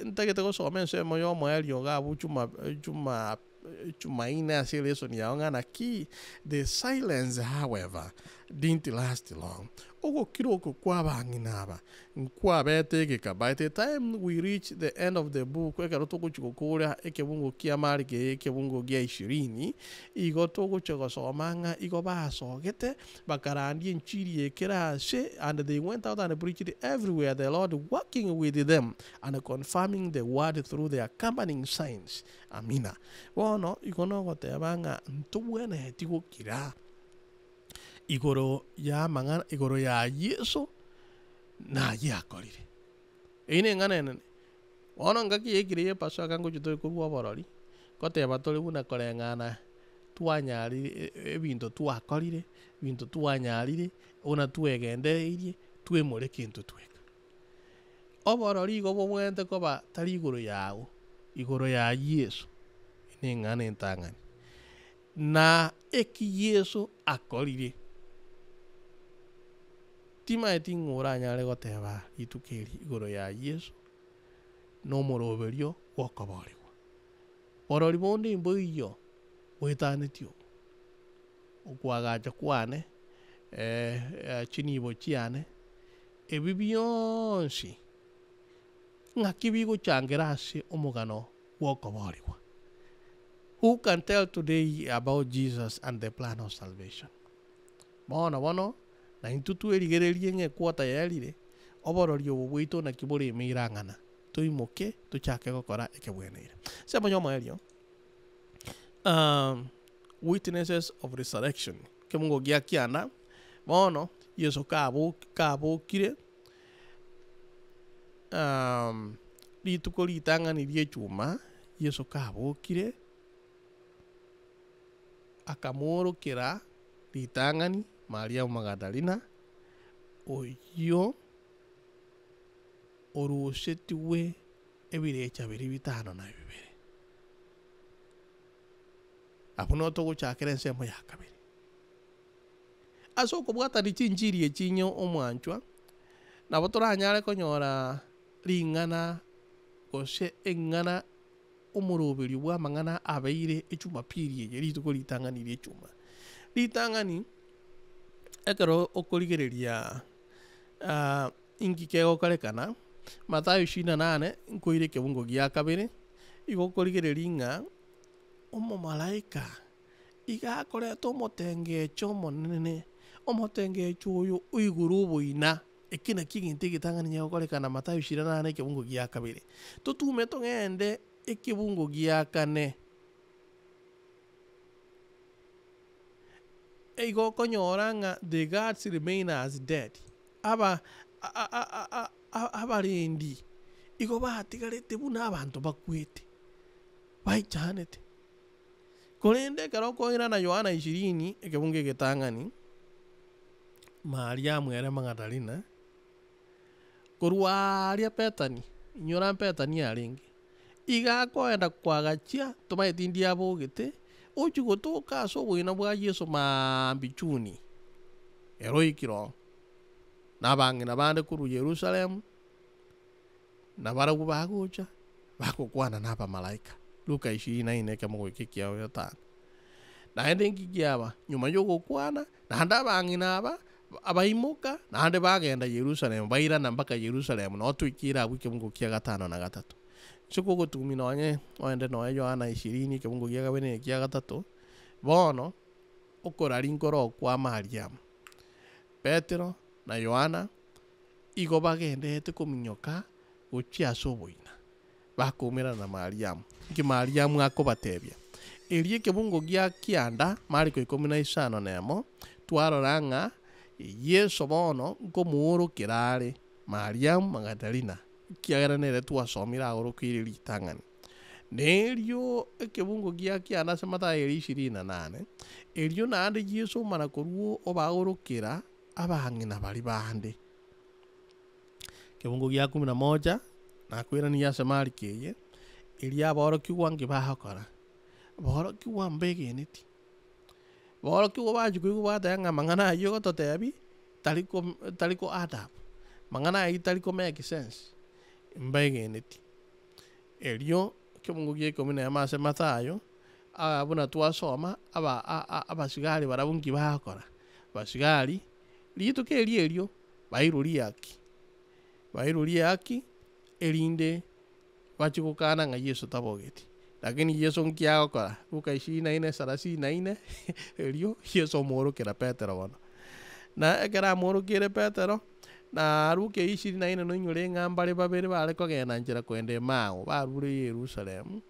Ntagete gosoma ensemo y'omoerio iga abwo juma juma jumaine ase elesoni yao ng'a naki, The silence however didn't last long. Ogokira oko kw'abang'ina aba Nkwabete egeka, By the time we reach the end of the book, ekero togochia gokora ekebungo kia Mariko eye ekebungo gia ishirini, igo togochia gosoma ng'a igo basogete, bakarandia enchiri eye kera ase, and they went out and preached everywhere, the Lord working with them and confirming the word through the accompanying signs. Amina. Bono igo nogoteba ng'a ntobwenereti gokira. igoro y'amang'ana igoro ya Yeso na ayio akorire. Eyio neng'ana enene. Bono engaki yaikire y'Epasaka ngochia tore korwa oborori, ngoteba tore buna koreng'ana twanyarire ebinto twakorire, ebinto twanyarire, buna twegendereirie, twemore kento tweka. Oborori igo bobwenerete koba tari igoro yago, igoro ya Yeso, neng'ana entang'ani. Na eki Yeso akorire. Timaeti ng'a oranyare goteba rituko eri igoro ya Yeso, na omoroberio bw'okoboorigwa. Borori bonde mboiyo boetanetie obo, okoagacha kwane chinibo chiane, ebi bionsi ng'aki bigochangera ase omogano bw'okoboorigwa. Who can tell today about Jesus and the plan of salvation? Bono bono, naintwe twerigererie ng'a equota yaerire, oborori obo bwaito naki bore ime irang'ana, toimoke tochake gokora ekebweneire. Ase omonyo omoerio, witnesses of resurrection, ekemungo gia kianda, bono Yeso kabo kabokire rituko ritang'ani ria echuma, Yeso kabokire, akamoorokera ritang'ani Mariamu Magadalina, oyio orusetigwe ebirecha biria bitano na bibere. Abwo noo togochakera ensemo ya kabere. Ase okobwatania chinchiri echi inye omwanchwa, nabo toranyare konyora ring'ana gose eng'ana omoroberio bw'amang'ana abeire echumapiri eye, rituko ritang'ani ria echuma. Ritang'ani, ekero okorigereria inki kegokorekana, Mathayo ishirini na nane, nkoira ekebungo gia kabere, igo okorigereria ng'a omomalaika iga akoreta omotengecho omonene, omotengecho oyo oigure oboina. Eke nakio egento egetang'ani gegokorekana Mathayo ishirini na nane ekebungo gia kabere. Totume togende ekebungo gia kane. Igo okonyora ng'a the guards remain as dead, aba abarendi igo batigarete buna abanto bakwete, baichanete. Korende ekero okoirana Yohana ishirini, ekebungo egetang'ani, Mariamu ere Magadalena, korwa aaria Bethany, inyora Bethany arenge, iga akoenda koagachia, tomaeti ndi abogete, ochia gotoka ase oboina bwa Yeso maambia chuni, ere oikire oo, na abang'ina bande korwa Yerusalemu, na barabwo bagocha, bagokwana na abamalaika. Luka ishirini na ine ekemo goika ekiao gatano. Naende inki kiaba? Nyuma y'ogokwana, naende abang'ina aba, baimoka, naende bagenda Yerusalemu, bairana mpaka Yerusalemu, noo toikire abwo ekebungo kia gatano na gatato. Inse kogotumia nonye oende nonya Yohana ishirini ekebungo gia kabere na ekia gatato, bono, okoraria nkoro okwa Mariamu, Petero na Yohana, igo bagenderete kominyoka gochia ase oboina, bakoumerana na Mariamu. Inki Mariamu akobatebia? Erio ekebungo gia kianda, Mariko ikomi na isano na emo, twarora ng'a Yeso bono nkomoorokera are Mariamu Magadalina, ekiagera nere twasomire aorokeire ritang'ani. Na erio ekebungo gia kianda ase Mathayo eria ishirini na nane, erio naende Yeso omana korwa obaorokera abang'ina baria bande. Ekebungo gia kumi na moja, nakoiranirie ase Mariko eye, erio aborokigwa nki bagokora? Aborokigwa mbegeneti, aborokigwa bachia koigwa bateba ng'a amang'ana ayio ogototebia tari ko tari ko add up, amang'ana ayio tari ko make sense, mbegeneti. Erio ekebungo gia ikomi na emo ase Mathayo, buna twasoma, aba abasigari barabwo nki bagokora? Abasigari, rituko erio erio bairwe riaki, bairwe riaki erinde bachie gokana ng'a Yeso tabogeti. Lakini Yeso nki agokora? Luka ishirini na ine sarasini na ine, erio Yeso omoorokera Petero bono. Na ekero amoorokeire Petero, na Luka eyio ishirini na ine noinyore ng'a mbare babere bare kogenda nchera kogenda Emau, barure Yerusalemu,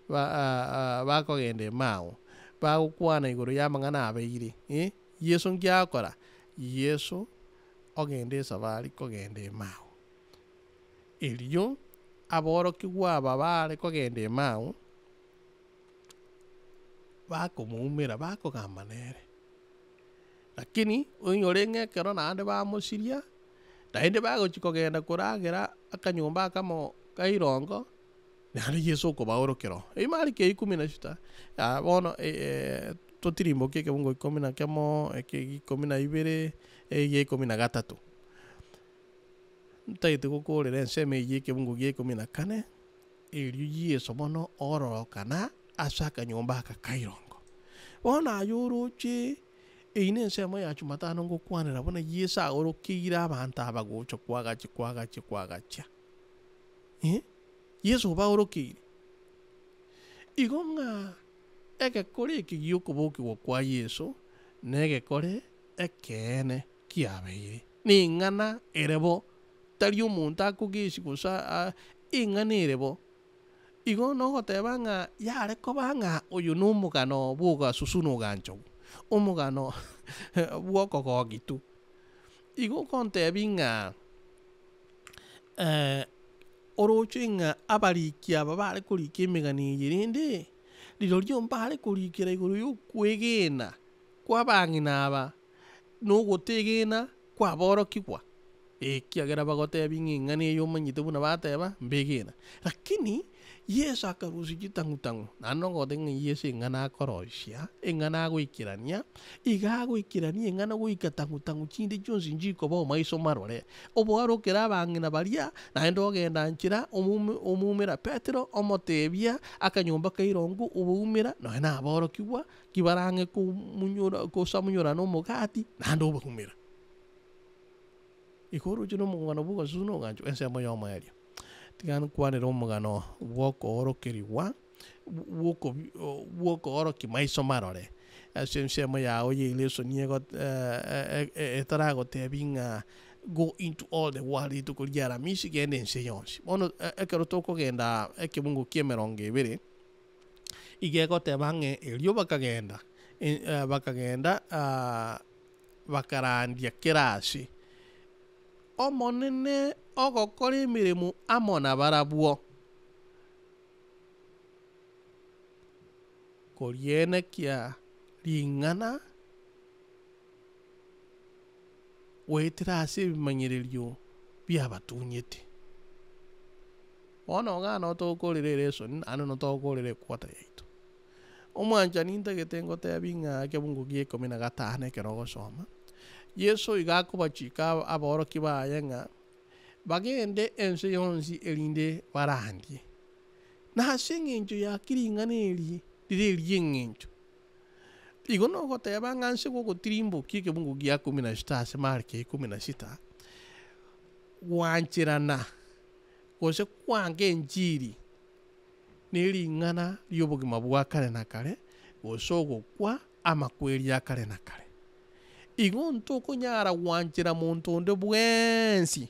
ba bakogenda Emau, bagokwana igoro y'amang'ana abeire, eh. Yeso nki agokora? Yeso ogenda esafari kogenda Emau. Erio aborokigwa aba baare kogenda Emau, bakomoumera, bakogamba nere. Lakini oinyore ng'a ekero naende bamosiria, naende bagochia kogenda koragera akanyomba akamo ka irongo, Naende Yeso okobaorokera oo. Eyio Mariko ikomi na sita, bono totirimbokie ekebungo ikomi na kemo, eke ikomi na ibere, egia ikomi na gatato. Ntagete gokoorera ensemo eyio y'ekebungo gia ikomi na kane, erio Yeso bono ororokana ase akanyomba aka ka irongo. Bono aye oroche, eyio na ensemo ya jumatano ngokwanera buna Yeso aorokeire abanto aba gocha koagachia koagachia koagachia eh, Yeso obaorokeire. Igo ng'a egekore eke gi'okobokigwa kwa Yeso, na egekore ekeene kiabeire. Neng'ana ere bo, tari omonto akogesia gose aa eng'ana ere bo. Igo nogoteba ng'a yare koba ng'a oyo na omogano bwa ogasusu na oganchogu, omogano bwa okogogi tu. Igo ogontebia ng'a oroche ng'a abariki aba bare korika emegano eye rende, rirorio mbare korikera igoro ya okoegena kwa abang'ina aba, na ogotegena kwaborokigwa, ekiagera bagotebia ng'a eng'ana eye omanyete buna bateba, mbegena. Lakini, Yeso akarusia chitang'u-tang'u, naende nogoteba ng'a Yeso eng'ana akoroisia, eng'ana agoikerania, iga agoikerania eng'ana goika tang'u-tang'u chinde chionsi nchikoba omaiso marore. Oboarokera abang'ina baria, naende ogenda nchera omoume omoumera Petero, omotebia, akanyomba ka irongo oboumera, nonya na aborokigwa, ki barang'e komunyora kosamunyora na omogati, naende obaumera. Igo oroche na omogano bwa ogasusu na oganchogu ensemo ya omoerio. Tiga nkwanere omogano bwa okoorokerigwa, bwa okobi bwa okoorokia maiso marore, ase ensemo yago ya elesoni ego etaragotebi ng'a go into all the world rituko ria aramisi genda ense yonsi. Bono ekero tokogenda ekebungo kia emerongo ebere, iga egoteba ng'a erio bakagenda bakagenda bakarandia kera ase, Omonene ogokora emeremo amo nabarabwo, korienekia ring'ana goetera ase ebimanyererio biabatunyete. Bono igaa noo togokorera eresoni naende noo togokorera equota yaito. Omwanchani ntagete ngotebi ng'a ekebungo gia ikomi na gatano ekero ogosoma, Yeso iga akobachika aborokia baye ng'a, bagende ense yonsi erinde barandie. Na ase eng'encho ya ki ring'ana eri rire eria eng'encho? Igo nogoteba ng'a nse gogotirimbokia ekebungo gia kumi na sita ase Mariko ikomi na sita, gwancherana gose kwanga enchiri na ering'ana ri'obogima bwa kare na kare, gose ogokwa amakweri a kare na kare. Igo ntokonyara gwanchera monto onde bwensi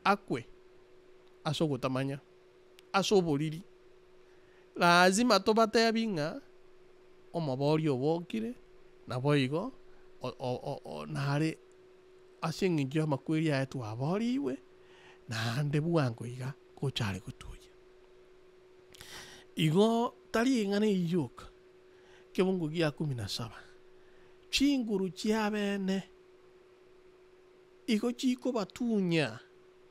akwe ase ogotamanya, ase oboriri. Lazima tobatebi ng'a omobori obokire, naboigo nare ase eng'encho y'amakweri aye twaborigwe, naende bwango iga gocha are gotuoyia. Igo tari eng'ana eyio yoka, ekebungo gia kumi na saba, chinguru chiabene igo chikobatunya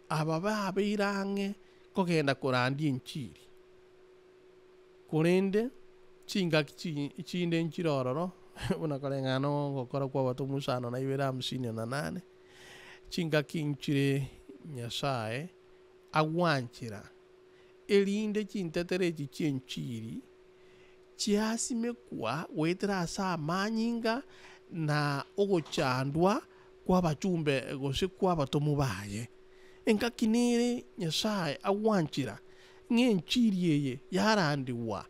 aba babeire ang'e kogenda korandia enchiri. Korende chingaki chi chinde nchire ororo, buna koreng'ana na ogokora kwa abatomwa isano na ibere hamsini na nane, chingaki nchire Nyasaye agwanchera, erinde chintetero echi chi'enchiri chiasimekwa goetera ase amanyinga na ogochandwa kw'abachumbe gose kw'abatomwa baye. Engaki nere Nyasaye agwanchera ng'a enchiri eye yarandigwa,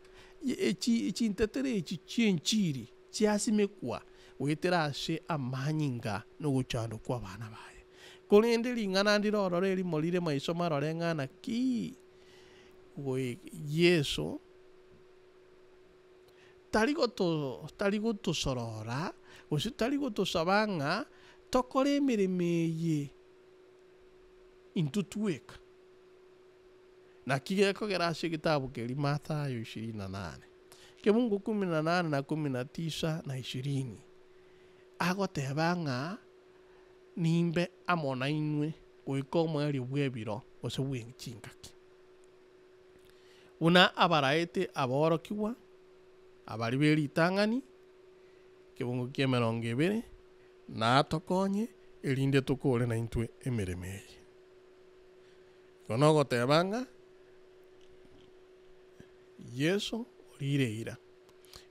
chintetero echi chi'enchiri chiasimekwa goetera ase amanyinga na ogochandwa kw'abana baye. Korende ring'ana ndire ororo erimo rire maiso marore ng'a naki goi Yeso tari goto tari gotosorora gose tari gotosaba ng'a tokore emeremo eye intwe tweka. Naki gekogera ase egetabu keria Mathayo ishirini na nane, kebungo kumi na nane na kumi na tisa na ishirini, agoteba ng'a nimbe amo nainwe goika omoerio bwa ebiro gose bwa chingaki. Buna abaraete aborokigwa, abaria be ritang'ani, ekebungo kia emerongo ebere, natokonye erinde tokore naintwe emeremo eye. Igo nogoteba ng'a Yeso orire eira.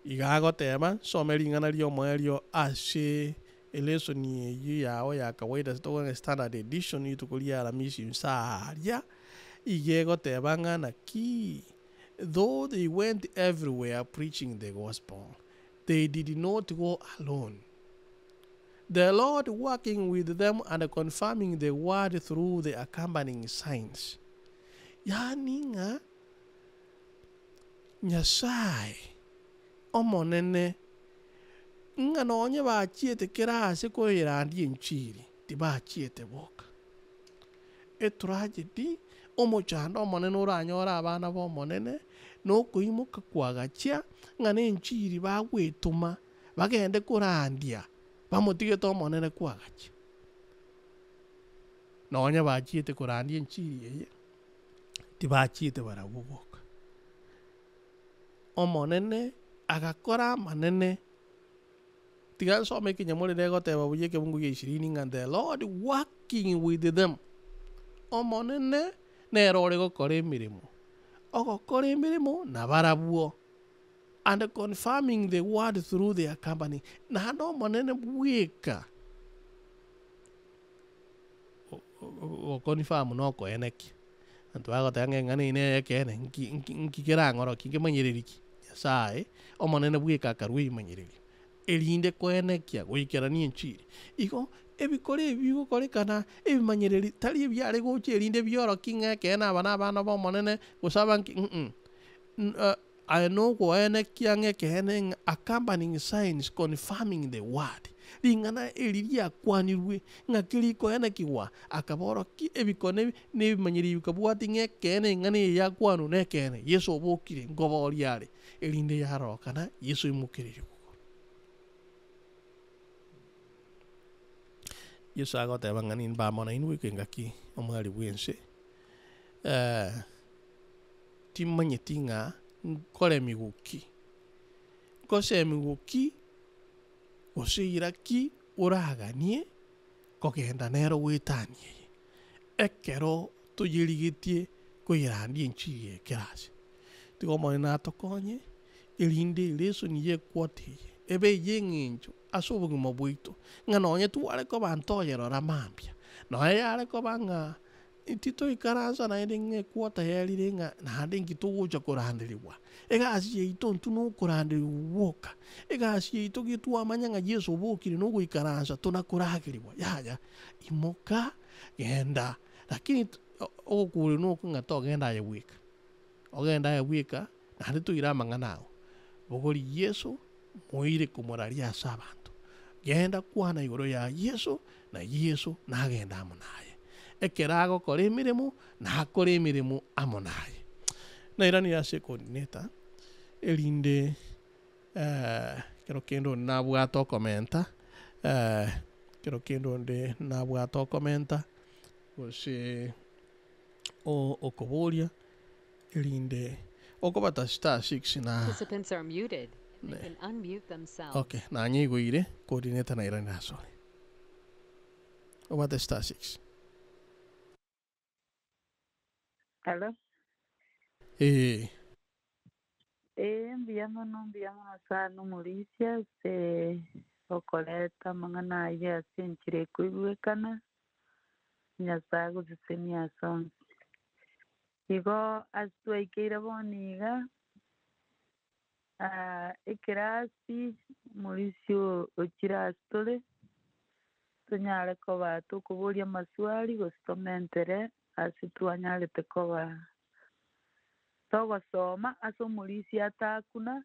Iga agoteba, nsome ring'ana ri'omoerio ase elesoni eyio yao ya kawaida ase tokogenda ng'a standard edition rituko ria Aramisi inse aaria, iga egoteba ng'a naki, Though they went everywhere preaching the gospel, they did not go alone. The Lord working with them and confirming the word through the accompanying signs. Yaani ng'a Nyasae Omonene, ng'a nonye bachiete kera ase koyerandia enchiri, tibachiete boka. Etragedy, omochando omonene oranyore abana b'Omonene, nokoimoka kwagachia, ng'a nenchiri bagwetoma, bagende korandia, bamotigete Omonene kwagachia. Nonya bachiete korandia enchiri eye, tibachiete barabwo boka. Omonene agakora amanene. Tiga nsome ekenyamorero egoteba buya ekebungo gia ishirini ng'a the Lord working with them. Omonene nere ore gokora emeremo, ogokora emeremo nabarabwo, and confirming the word through their company, naende Omonene bweka goconfirm nokoenekia. Abanto bagoteba ng'a eng'ana eye neye ekeene, nki nki nki kerang'orokie nkemanyereri ki? Nyasaye, Omonene bweka akarua ebimanyererio, erinde koenekia goikerania enchiri. Igo, ebikoro ebi bigokorekana, ebimanyereri tari ebiare gocha erinde biorokie ng'a ekeene aba nabana b'Omonene, gose aba nki mm Aye nogoenekia ng'a ekeene ng'a accompanying signs confirming the word, ring'ana eri riakwanirwe ng'aki rikoenekigwa, akaborokia ebikone na ebimanyerio bikabwatia ng'a ekeene eng'ana eye yakwanwa nekeene, Yeso obokire, nkoboria are, erinde yarorokana Yeso oimokereirie kogoro. Yeso agoteba ng'a nimbe amo nainwe goika engaki omweri bw'ense. Timanyeti ng'a nkoremigwa ki, nkosemigwa ki, gose eira ki oraganie kogenda nero goetania eye, ekero toyerigetie koyerandia enchiri eye kera ase. Tiga Omonene atokonye, erinde elesoni y'equota eye ebe ey'eng'encho ase obogima bwaito, ng'a nonye tware koba ntoyerora mambia, nonye yare koba ng'a Titoikaransa naende ng'a equota yerire ng'a naende inki togocha koranderigwa. Egasi yaito intwe nokoranderigwa gwoka. Egasi yaito ki twamanya ng'a Yeso obokire nogoikaransa tonakoragerigwa, yaya, imoka genda. Lakini ogokuurerwa nokwo ng'a togenda aye bweka, ogende aye bweka naende toire amang'ana ao. Bogoria Yeso moire komoraria ase abanto. Genda kwana igoro ya Yeso, na Yeso nagende amo naye. Ekero agokora emeremo, nakore emeremo amo naye. Nairanire ase coordinator, erinde ekero kende onde nabwate okomenta, ekero kende onde nabwate okomenta, gose okoboria, erinde okobata star six na Participants are muted and they can unmute themselves. Okay, nanyeigweire coordinator nairanire asore. Obate star six. Hello. Ee. Ee, mbuya mono, mbuya mono sana omorisia ase okoreta amang'ana ayio ase enchera ekoigwekana, Nyasae agosesenie ase onsi. Igo ase twaikeire bono iga, ekerasi omorisia ochire ase tore, tonyare koba tokoboria amaswali gose tomentere ase twanyarete koba togosoma ase omorisia atakuna,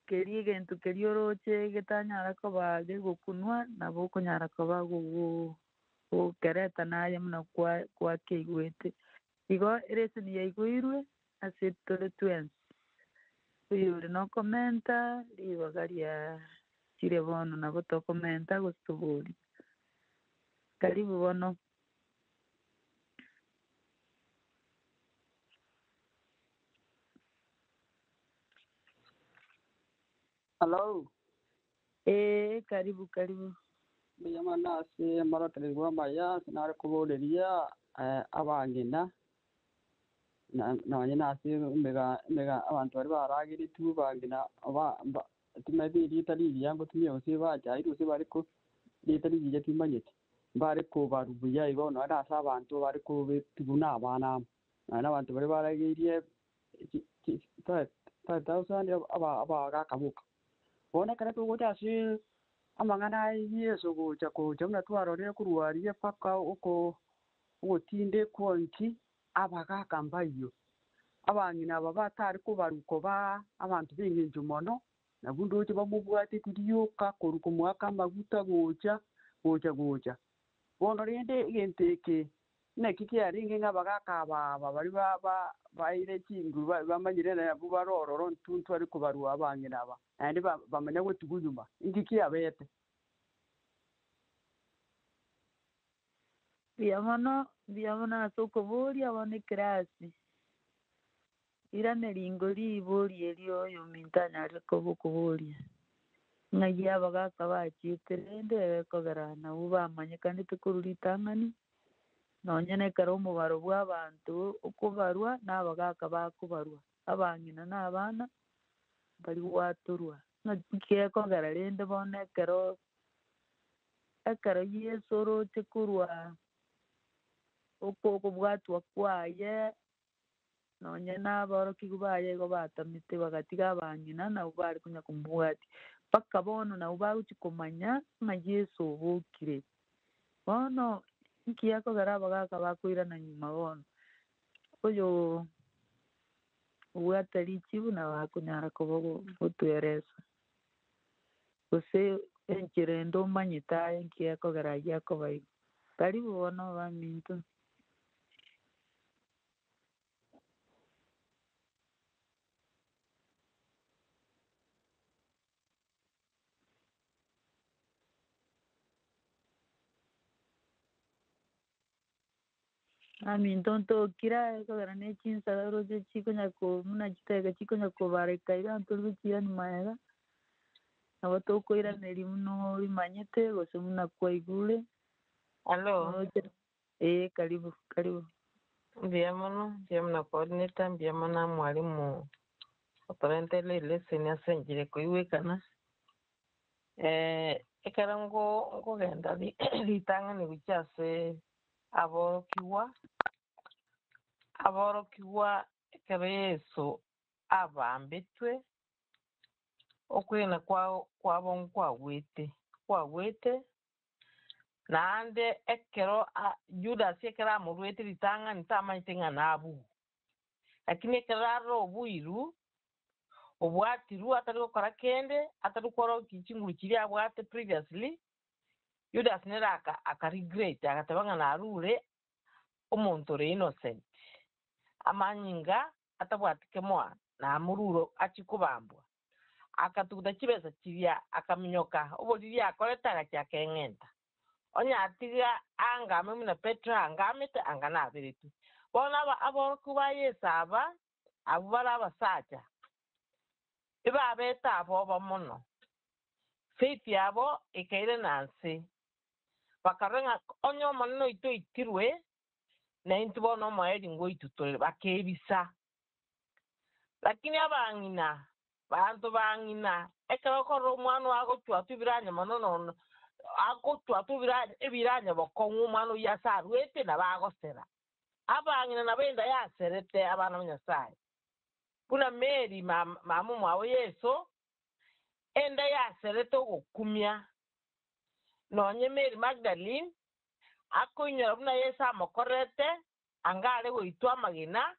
keria egento keria oroche getanyara koba gegokunwa, nabo okonyara koba gogo. Gokereta naye buna gwakeigwete. Igo ereseni yaigweirwe ase tore twensi. Oyore nokomenta ribaga riachire bono nabo tokomenta gose toborie. Karibu bono. Hello. Ee, karibu, karibu. Mbuya mono ase amorokererio amaya ase nare koboreria. Abang'ina, nonye nase emega emega abanto baria barageretwe abang'ina ba ba timanyeti erieta rigiya ngotumia gose bachairwe gose bare ko erieta rigiya timanyeti, mbare kobarwa buya igo nonye nase abanto bare kobetigwa na abana amo. Nonye na abanto baria barageirie chi chi 5000 aba abagaka boka. Bono ekero togocha ase amang'ana aya Yeso gocha gocha buna twarorire korwa aria mpaka oko ogotindekwa inki, abagaka mbayio. Abang'ina aba batare kobarwa koba abanto b'engencho mono, nabwo ndoche bamobwateti rioka korwa komoaka amaguta gocha, gocha gocha. Bono rende egento eke naki kiarenge ng'a abagaka aba aba baria ba ba baeire chinguru ba bamanyire nabwo bare ororo intwe ntware kobarwa abang'ina aba, naende ba bamanya gotigwa nyuma. Inki kiabete? Mbuya mono, mbuya mono ase okoboria bono ekerasi. Irane ringo riborie erio oyominto anyare koba okoboria, ng'ai abagaka bachiete rende ekogera nabwo bamanyekanete korwa ritang'ani, nonye na ekero omobaro bw'abanto okobarwa na abagaka bakobarwa, abang'ina na abana mbari gwatorwa. Ng'aki gekogera rende bono ekero ekero Yeso oroche korwa oko okobwatwa kwaye. Nonya naborokigwa baye igo batamete, bagatiga abang'ina nabwo bare konya komobwatia. Mpaka bono nabwo bagochia komanya ng'a Yeso obokire. Bono inki gekogera abagaka bakoirana nyuma bono? Oyo obwate richibu nabo akonyara koba gotweresa, gose enchera ende omanyete aye nki gekogera ayio akoba igo. Karibu bono abaminto. Aminto ntokire aye kogera ne chinsaga roche chikonya ko buna chitege chikonya kobareka iga ntori gochiirania magega, nabo tokoiraneria buna orimanyete gose buna kwaigure. Hallo. Roche Ee, karibu, karibu. Mbuya mono, mbuya mono coordinator, mbuya mono mwalimu otorenteire elesson ase enchera ekoigwekana. Ekero nkogenda ritang'ani gochia ase aborokigwa, aborokigwa ekero Yeso abambetwe, okwegena kwabo nkwagwete, kwagwete. Naende ekero Judasi ekero amoruete ritang'ani tamanyete ng'a nabugwe. Lakini ekero arora oboiru, obwatirwe atari gokora kende, atari kworokia chinguru chiria abwate previously, Judasi nere aka regret agateba ng'a narure omonto ore innocent, amanyinga atabwati kemoa namorure achie kobambwa. Akatuguta chibesa chiria, akaminyoka, oboriri akorete agachia akeng'enta. Onye atiga aangame buna Petero aangamete, anga naberetwe. Bono aborokigwa ba Yeso aba, abwo bare abasacha, ebabete aboba mono. Faith yabo ekairana nse. Bakarora ng'a onye Omonene oito oitirwe, naintwe bono omoerio ngoitwa tore. Bakebisa. Lakini abang'ina Banto ba ng'ina, ekero okorora omwana oo agochwatwa ebiranya mono nono agochwatwa ebiranya bokong'u omwana oyio ase arwete nabo agosera. Abang'ina nabo enda yaserete abana ba Nyasae. Buna Mary mama omwabo Yeso, enda yaserete ogokumia. Nonye Mary Magdalene akoinyora buna Yeso amokorerete, anga are goitwa amagena,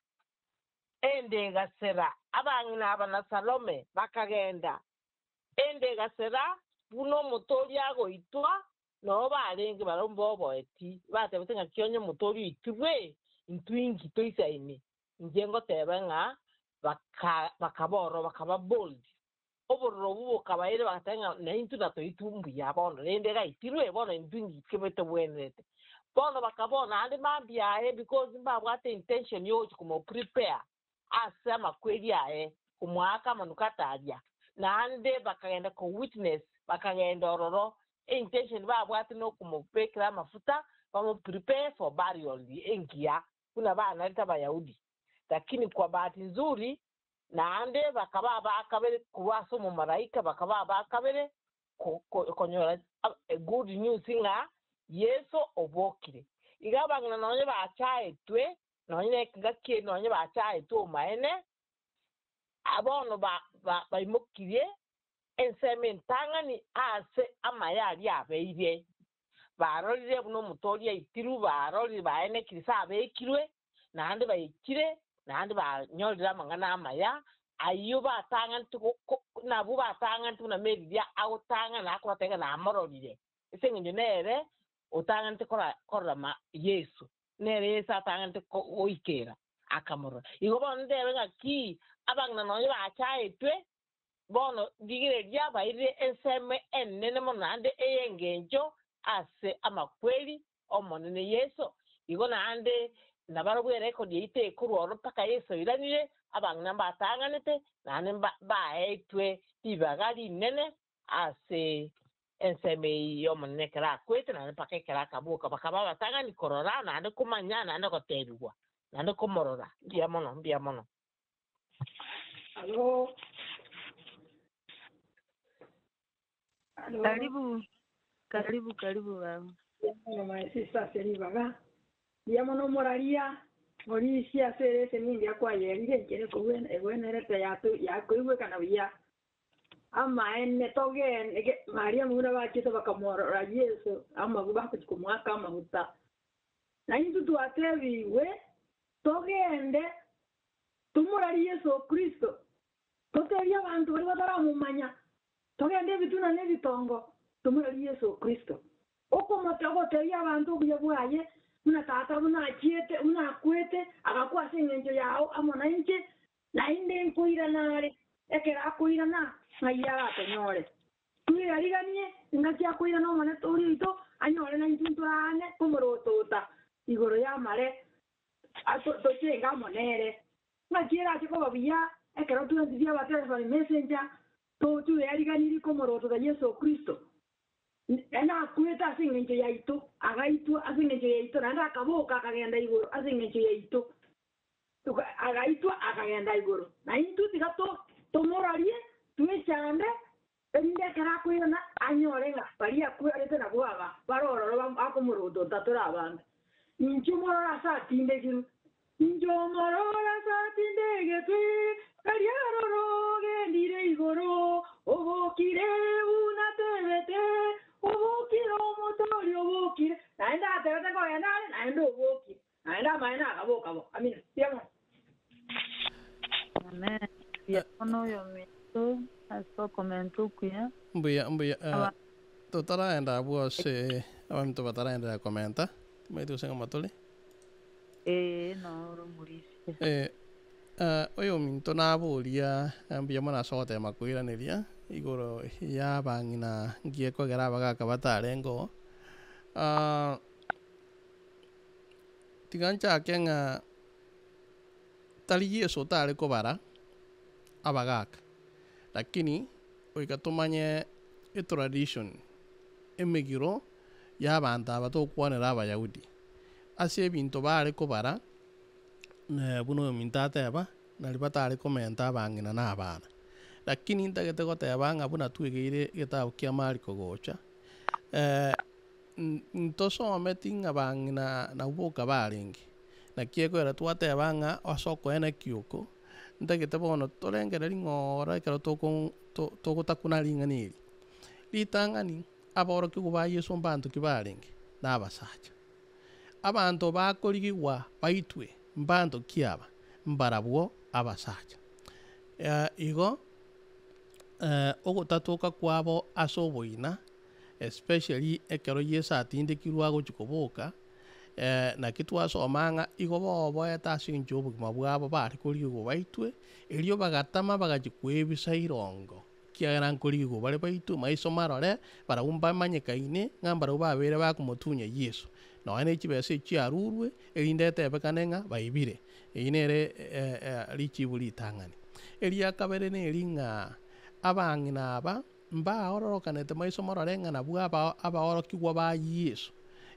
Ende egasera, abang'ina aba na Salome bakagenda. Ende egasera, buna omotoori agoitwa, noo barenge barabwo mboboeti, batebete ng'a ki onye omotoori oitirwe, intwe inki toisaine? Inche ngoteba ng'a bakaba ororo, bakaba bold. Obororo obwo bokabaira bagateba ng'a naintwe natoitwe mbuya bono, rende gaitirwe bono intwe inki kebe tobwenerete. Bono bakabora naende mambia aye because mbabwate intention yogochia komo prepare ase amakweri aye, komoaka amanukato aria. Naende bakagenda ko witness, bakagenda ororo, intention babwate nokomobekera amafuta. Bamo prepare for burial engiya buna banarete Abayahudi. Lakini kwa bahati nzuri naende bakaba abakabere korwa ase omomalaika, bakaba abakabere konyora good news ng'a Yeso obokire. Iga abang'ina nonye bachaetwe, nonye na ekegaki nonye bachaetwe omaene, bono baimokirie ensemo entang'ani ase amaya aria abeire. Barorire buna omotoori aitirwe, barorire baenekire ase abekirwe, naende baikire, naende banyorire amang'ana amaya, ayio batang'anete nabwo batang'anete buna Meri riria agotang'ana akobatebia ng'a namororire. Ase eng'encho nere otang'anete korora Yeso, nere Yeso atang'anete goikera akamorora. Igo bono ntebe ng'a ki abang'ina nonye bachaetwe, bono rigereria bairire ensemo enene mono naende ey'engencho ase amakweri Omonene Yeso. Igo naende nabarabwo erekodi yaito ekorwa oro mpaka Yeso oiranire, abang'ina mbatang'anete naende baetwe ribaga rinene ase ensemo eyio y'Omonene ekero akwete naende mpaka ekero akaboka, bakaba abatang'ani korora naende komanya naende gotebigwa naende komorora. Mbuya mono, mbuya mono. Alo. Alo. Karibu, karibu, karibu baba. Mbuya mono my sister ase ribaga. Mbuya mono omoraria morisia ase ereseni engiya kwayerire enchera egwenerete yakoigwekana buya. Amaene togende Mariamu buna bachete bakamorora Yeso amagu bagochia komoaka amaguta. Na intwe twatebigwe togende tomorarie Yeso Kristo, totebie abanto baria bataramomanya, togende ebituna na ebitongo tomorarie Yeso Kristo. Ogotebia abanto obuya bwaye, buna tata buna achiete, buna akwete, agakwa ase eng'encho yao amo nainche, naende nkoirana are, ekero akoirana ng'ai aratonyore. Tweyariganie engaki akoirana Omonene oria oito, anyore naintwe ntorane komorotota igoro y'amare, tochenge amo nere. Ng'aki erache koba buya ekero twensi biabaterebani messenger, tweyariganirie komorotota Yeso Kristo. Nakwete ase eng'encho yaito, agaitwa ase eng'encho yaito, naende akaboka akagenda igoro ase eng'encho yaito. Agaitwa akagenda igoro. Na intwe tiga tomorarie, twechande, erinde ekero akoirana anyore ng'a baria akwerete nabwo aba barororo akomorotota tore abande. Inche omorore ase atindekirwe, inche omorore ase atindegetwe, karia aroro ogendire igoro, obokire buna tebete, obokire omotori obokire, naende atebete kogenda are, naende obokire, naende amaene akaboka bo. Amina. Mbuya mono. Amen. Mbuya mono oyo ominto ase okomenta okuya. Mbuya, mbuya. Totaraenda abwo ase abanto bataraenderea komenta, timanyeti gose ng'a tore. Ee, noro omorisia. Oyominto naboria mbuya mono ase ogotema koiraneria igoro ya abang'ina ngiye kogera abagaka batarenge oo. Tiga nchake ng'a tari Yeso otare kobara abagaka, lakini goika tomanye etradition, emegiro ya abanto aba togokwanera Abayahudi. Ase ebinto bare kobara, buna oyominto ateba, nari batare komenta abang'ina na abana. Lakini ntagete goteba ng'a buna twegeire egetabu kia Mariko gocha, ntosometi ng'a bang'ina nabwo boka barenge. Naki ekogera twateba ng'a ase okoeneki oko, ntagete bono torengereria ng'ora ekero togotakuna ring'ana eri. Ritang'ani, aborokigwa ba Yeso mbanto ki barenge? Na abasacha. Abanto bakorigigwa baitwe mbanto ki aba? Mbarabwo abasacha. Igo ogotatoka kwabo ase oboina, especially ekero Yeso atindekirwe agochia koboka, naki twasoma ng'a igo boboete ase eng'encho y'obogima bwabo bare korigigwa baitwe, erio bagatama bagachia kwebisa irongo, ekiagera nkorigigwa bare baitwe maiso marore, barabwo mbamanyekaine ng'a mbarabwo babeire bakomotunya Yeso. Nonya ne chibesa echiarurwe, erinde etebekane ng'a baibire. Eyio nere richibu ritang'ani. Eria kabere neri ng'a abang'ina aba mbaororokanete maiso marore ng'a nabwo abaorokigwa ba Yeso.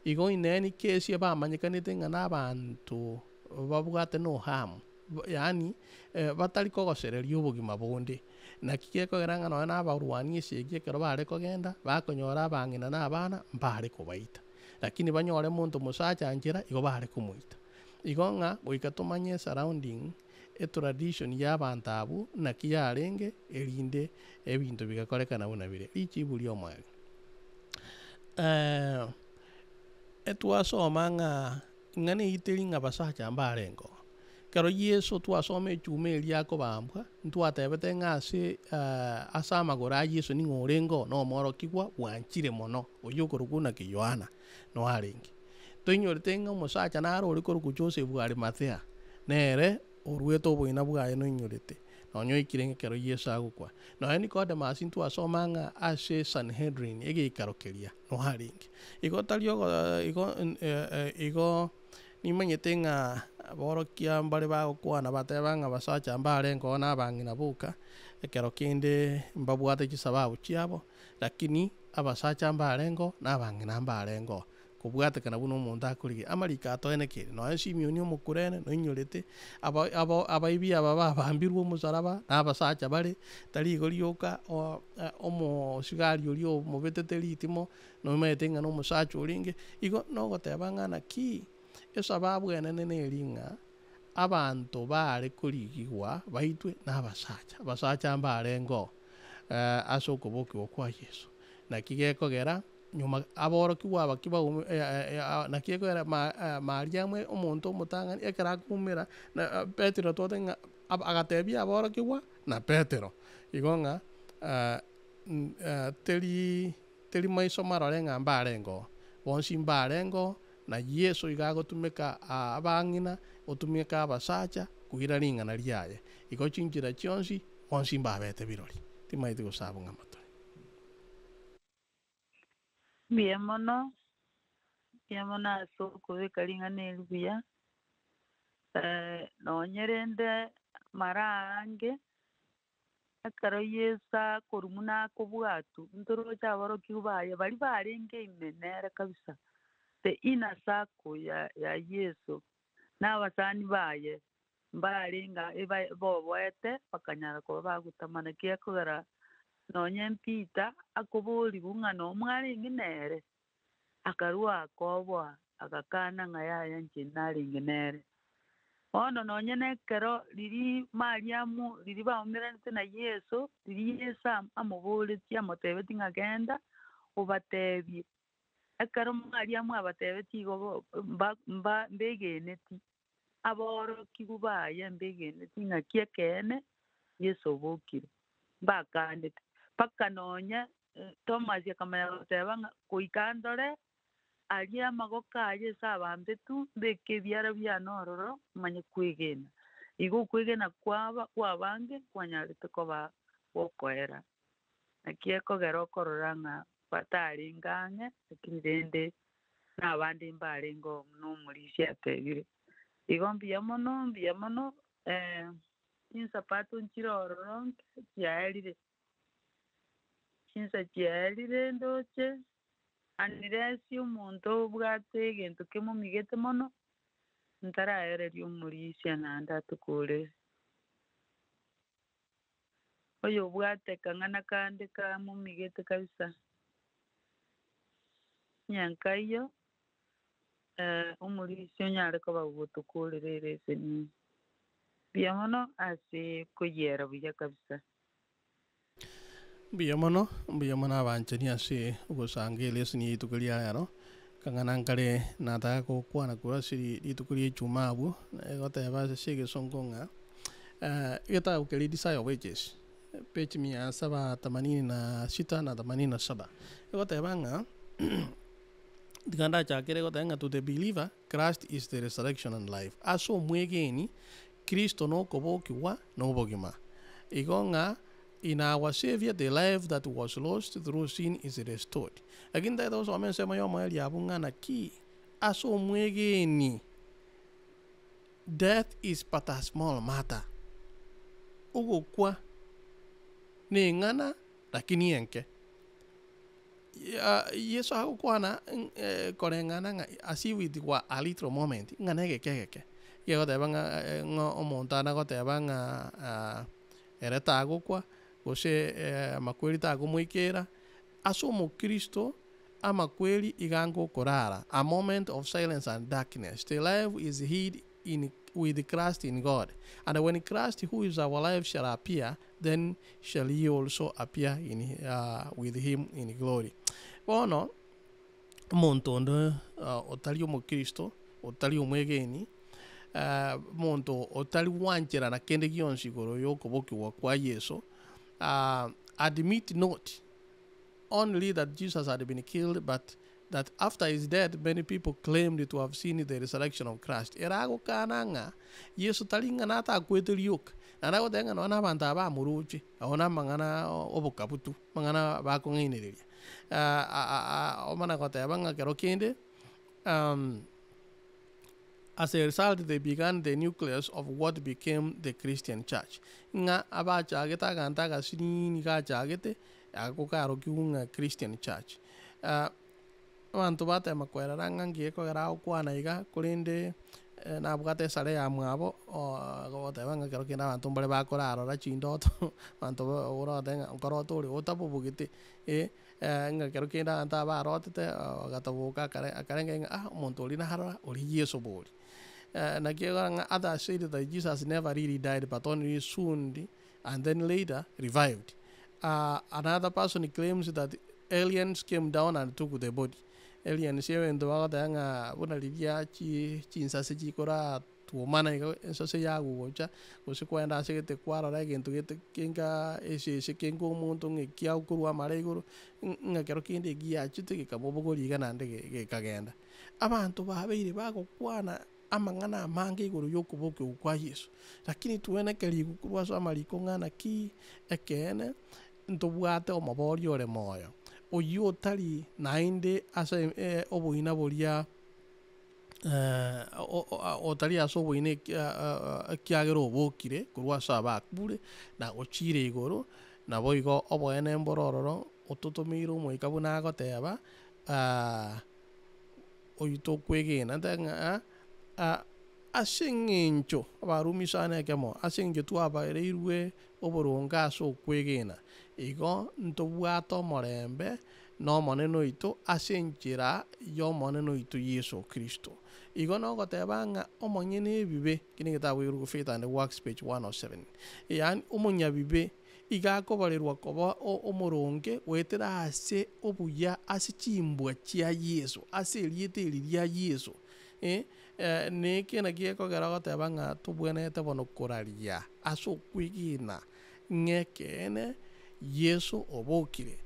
Igo ineni kesi bamanyekanete ng'a na abanto babwate no harm, yaani batari kogosereria obogima bonde. Naki gekogera ng'a nonye na abarwani esegi ekero bare kogenda, bakonyora abang'ina na abana, mbare kobaita. Lakini banyore monto mosacha nchera, igo bare komoita. Igo ng'a goika tomanye esurrounding, etradition ya abanto abwo, naki yarenge, erinde ebinto bigakorekana buna bire. Richibu ria omoerio, etwasoma ng'a ng'a neiteri ng'a basacha mbarenge oo. Ekero Yeso twasoma echuma eria akobambwa, ntwatebete ng'a ase ase amagoro a Yeso ning'o orenge oo, na omworokigwa bwanchire mono, oyio okorokwa naki Yohana, no arenge. Toinyorete ng'a omosacha naro ore korokwa Joseph Arimathea, nere oruete oboina bwaye noinyorete, nonya oikire ng'a ekero Yeso agokwa. Nonya Nicodemus ntwasoma ng'a ase Sanhedrin, egeikaro keria, no arenge. Igo tari ogo igo igo nimanyete ng'a aborokia mbare bagokwana bateba ng'a abasacha mbarenge oo na abang'ina boka, ekero kende mbabwate chisababu chiabo, lakini abasacha mbarenge oo na abang'ina mbarenge oo, kobwatekana buna omonto akorigia. Amariko atoenekeire, nonya Simioni omokurene noinyorete, aba aba abaibi aba babambirwe omosaraba, na abasacha bare, tari igo rioka o omosigari oria omobetete ritimo, Nomaete ng'a nomosacha orenge, igo nogoteba ng'a naki esababu enene neri ng'a abanto baare korigigwa baitwe nabasacha. Abasacha mbarenge oo ase okobokigwa kwa Yeso. Naki gekogera nyuma aborokigwa aba ki baum naki gekogera Mariamu omonto omotang'ani ekero akoumera na Petero totebe ng'a agatebia aborokigwa na Petero, igo ng'a teri. Teri maiso marore ng'a mbarenge oo, bonsi mbarenge oo, na Yeso iga agotumeka abang'ina, otumeka abasacha koira ring'ana riaye. Igo chinchera chionsi, bonsi mbabete birori. Timaeti gose abwo ng'a motore. Mbuya mono, mbuya mono ase okobeka ring'ana eri buya, nonye rende mara aange. Ekero Yeso akorwa buna akobwatwa, ntoroche aborokigwa baye baria barenge ime nere kabisa, the inner circle ya ya Yeso, na abasani baye mbarenge eba boboete bakanyara koba bagotamana ekiagera nonye Peter akoborigwa ng'a nomwarenge nere, Akarua akoboa, agakana ng'a yaya inche narenge nere. Bono nonya nekero riria Mariamu riria baumeranete na Yeso, riria Yeso amoboretie amotebetie ng'a genda obatebie. Ekero Mariamu abatebetie igo bo mba mba mbegeneti, aborokigwa baye mbegeneti ng'aki ekeene Yeso obokire, mbakanete. Mpaka nonya Thomas akamanya goteba ng'a goika ndore aria amagoko aye ase abambetu, mbeke ebiara biane ororo, manye kwegena. Igo okwegena kwaba kwabange kwanyarete koba gokoera. Naki ekogera okorora ng'a batarenge ang'e, lakini rende nabande mbarenge oo buna omorisia atebire. Igo mbuya mono, mbuya mono, chinsapato nchire ororo nke chiaerire. Chinsa chiaerire ndoche, unless omonto obwate egento kemomigete mono, ntaraereria omorisia naende atokorere. Oyobwate kang'ana kande kamomigete kabisa, onye nkaiyo, omorisia onyare koba ogotokorera ere eseni. Mbuya mono ase koyiera buya kabisa. Mbuya mono, mbuya mono abanchani ase ogosanga eleseni ye rituko ria rero, kang'ana nkare nataka gokwana korwa ase rituko ria echumaa abwo, egoteba ase egesongo ng'a egetabu keria Desire of Ages, page mia saba themanini na sita na themanini na saba, egoteba ng'a tiga ndachakere egoteba ng'a to the believer, Christ is the resurrection and life, ase omwegeni, Kristo nokobokigwa na obogima. Igo ng'a in our Saviour the life that was lost through sin is restored. Lakini ntagete gosoma ensemo y'omoerio abwo ng'a naki ase omwegeni death is but a small matter. Ogokwa neng'ana lakini enke. Yeso agokwana koreng'ana ng'a as if it were a little moment, ng'a na egeke egeke, egegoteba ng'a ng'a omonto anagoteba ng'a ere tagokwa, gose amakweri tagomoikera, ase omokristo, amakweri iga ngokorara, a moment of silence and darkness, the life is hid in with Christ in God, and when Christ who is our life shall appear, then shall ye also appear in with him in glory. Bono, omonto onde otari omokristo, otari omwegeni, omonto otari gwancherana kende gionsi igoro ya okobokigwa kwa Yeso, admit not only that Jesus had been killed, but that after his death many people claimed to have seen the resurrection of Christ. Ere agokana ng'a Yeso tari ng'a natakwete rioka, naende agoteba ng'a nonya na abanto aba bamoroche, abwo namang'ana obokabutu, amang'ana bakong'ainereria. Omana goteba ng'a kero kende as a result they began the nucleus of what became the Christian church. Ng'a abachagete aganto agasinini gachagete, ako karokigwe ng'a Christian church. Abanto batema koerera ng'a ngiya ekogera agokwana iga, korende nabwate esare ya mwabo agoteba ng'a ekero kende abanto mbare bakorarora chindoto, abanto oroteba ng'a nkorota ore otabobogete eh, ng'a ekero kende abanto aba barotete agataboka akare akarenge ng'a ah omonto oria narora oria Yeso bori. Naki ekogera ng'a others said that Jesus never really died but only swooned and then later revived. Another person claims that aliens came down and took the body. Aliens ebinto bagoteba ng'a buna riria chi chinsase chikoratwomana iga ensase yagogocha gose kwagenda ase gete kwarora egento gete kenga esese kenga omonto ng'a ekiago korwa amare igoro, ng'a ekero kende egiachete gekamobogoria iga naende gekagenda. Abanto babeire bagokwana amang'ana amange igoro y'okobokigwa kwa Yeso. Lakini tweneke rigu korwa ase amariko ng'a naki ekeene ntobwate omoboria ore moyo, oyio otari naende ase oboina boria otari ase oboina ekiagera obokire korwa ase abakure na ochire igoro, naboigo oboene mbore ororo ototomeire omoika buna agoteba. Oyio tokwegena, ntae ng'a ase eng'encho Abarumi isano ekemo, ase eng'encho twabareirwe oboronge ase okwegena, igo ntobwate omorembe n'Omonene oito ase enchera y'Omonene oito Yeso Kristo. Igo nogoteba ng'a omonyene ebibe, eki negetabu igoro Faith and Works page 107, yaani omonyabibe Iga akobarerwa koba omoronge goetera ase obuya ase chimbwa chia Yeso, ase erieta eri ria Yeso. Neke naki gekogera ogoteba ng'a tobwenerete bono koraria ase okwegena ng'a ekeene Yeso obokire.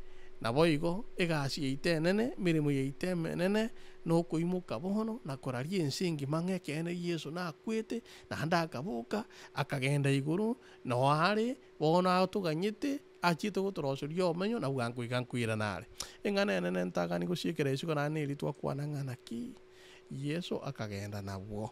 Naboigo egasi yaito enene, emeremo yaito emenene nokoimoka bono na koraria ense engima ng'a ekeene Yeso nakwete naende akaboka akagenda igoro Noo are, bono atoganyete, achiete gotoroseria omenyo, na bwango iga nkoirana are. Eng'ana enene ntagani gosiekera isiko naende neri twakwana ng'a naki Yeso akagenda nabwo.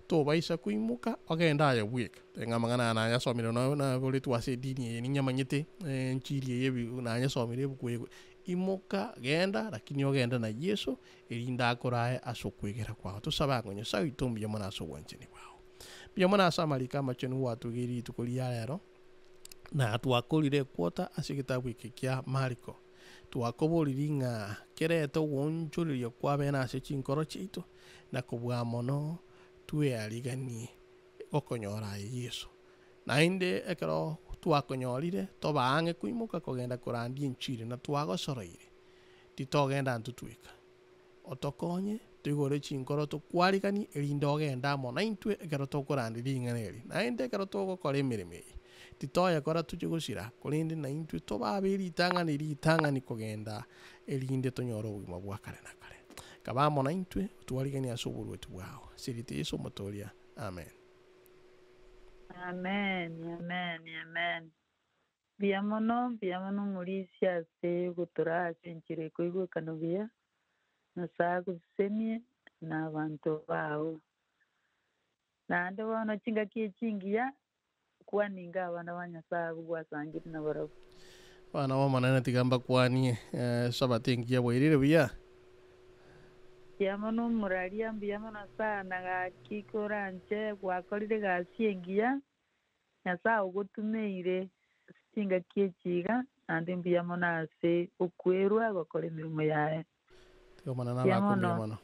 Tobaisa koimoka ogende aye bweka. Ng'a amang'ana aya nayasomire nonya naboretwe ase edini eye ninyamanyete enchiri eye ebi nayesomire ebuku eye. Imoka genda lakini ogende na Yeso erinde akorae ase okwegera kwao. Tosabe ang'o Nyasae oito mbuya mono ase obwanchani bwao. Mbuya mono ase amariko amachenu gwatugeirie rituko ria rero, na twakorire equota ase egetabu eke kia Mariko. Twakoboriri ng'a kerete ogoonchoreria kw'abene ase chinkoro chiaito, na kobua mono tweariganie gokonyora aye Yeso. Naende ekero twakonyorire, tobe ang'e koimoka kogenda korandia enchiri, na twagosoroire, titogenda intwe tweka. Otokonye toigore chinkoro tokwariganie, erinde ogende amo naintwe ekero tokorandia ring'ana eri. Naende ekero togokora emeremo eye, titoyekora tochie gosira, korende naintwe tobe abe ritang'ani ritang'ani kogenda, erinde tonyore obogima bwa kare na kare. Kabe amo naintwe, otwariganie ase oboruoti bwao. Ase erieta Yeso Omotoria. Amen. Amen, amen, amen. Mbuya mono, mbuya mono omorisia ase ogotoraa ase enchera ekoigwekana buya, Nyasae agosesenie na abanto bao. Naende bono chingaki echi chingiya, kwaninga abana ba Nyasae abwo gwasangire nabarabwo. Abana ba omonene tiga mbakwanie esabato engiya bwairire buya. Mbuya mono omoraria, mbuya mono sana gaki koranche gwakorire egasi engiya, Nyasaye ogotumeire ase chingaki echi iga, naende mbuya mono ase okwerwa gokora emeremo yaye. Tiga omonene Mbuya abakumie mono. mono.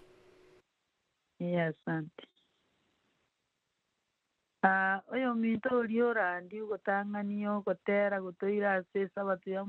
Ee asante. Oyominto oria orandie ogotang'ania ogotera gotoire ase esabato ya.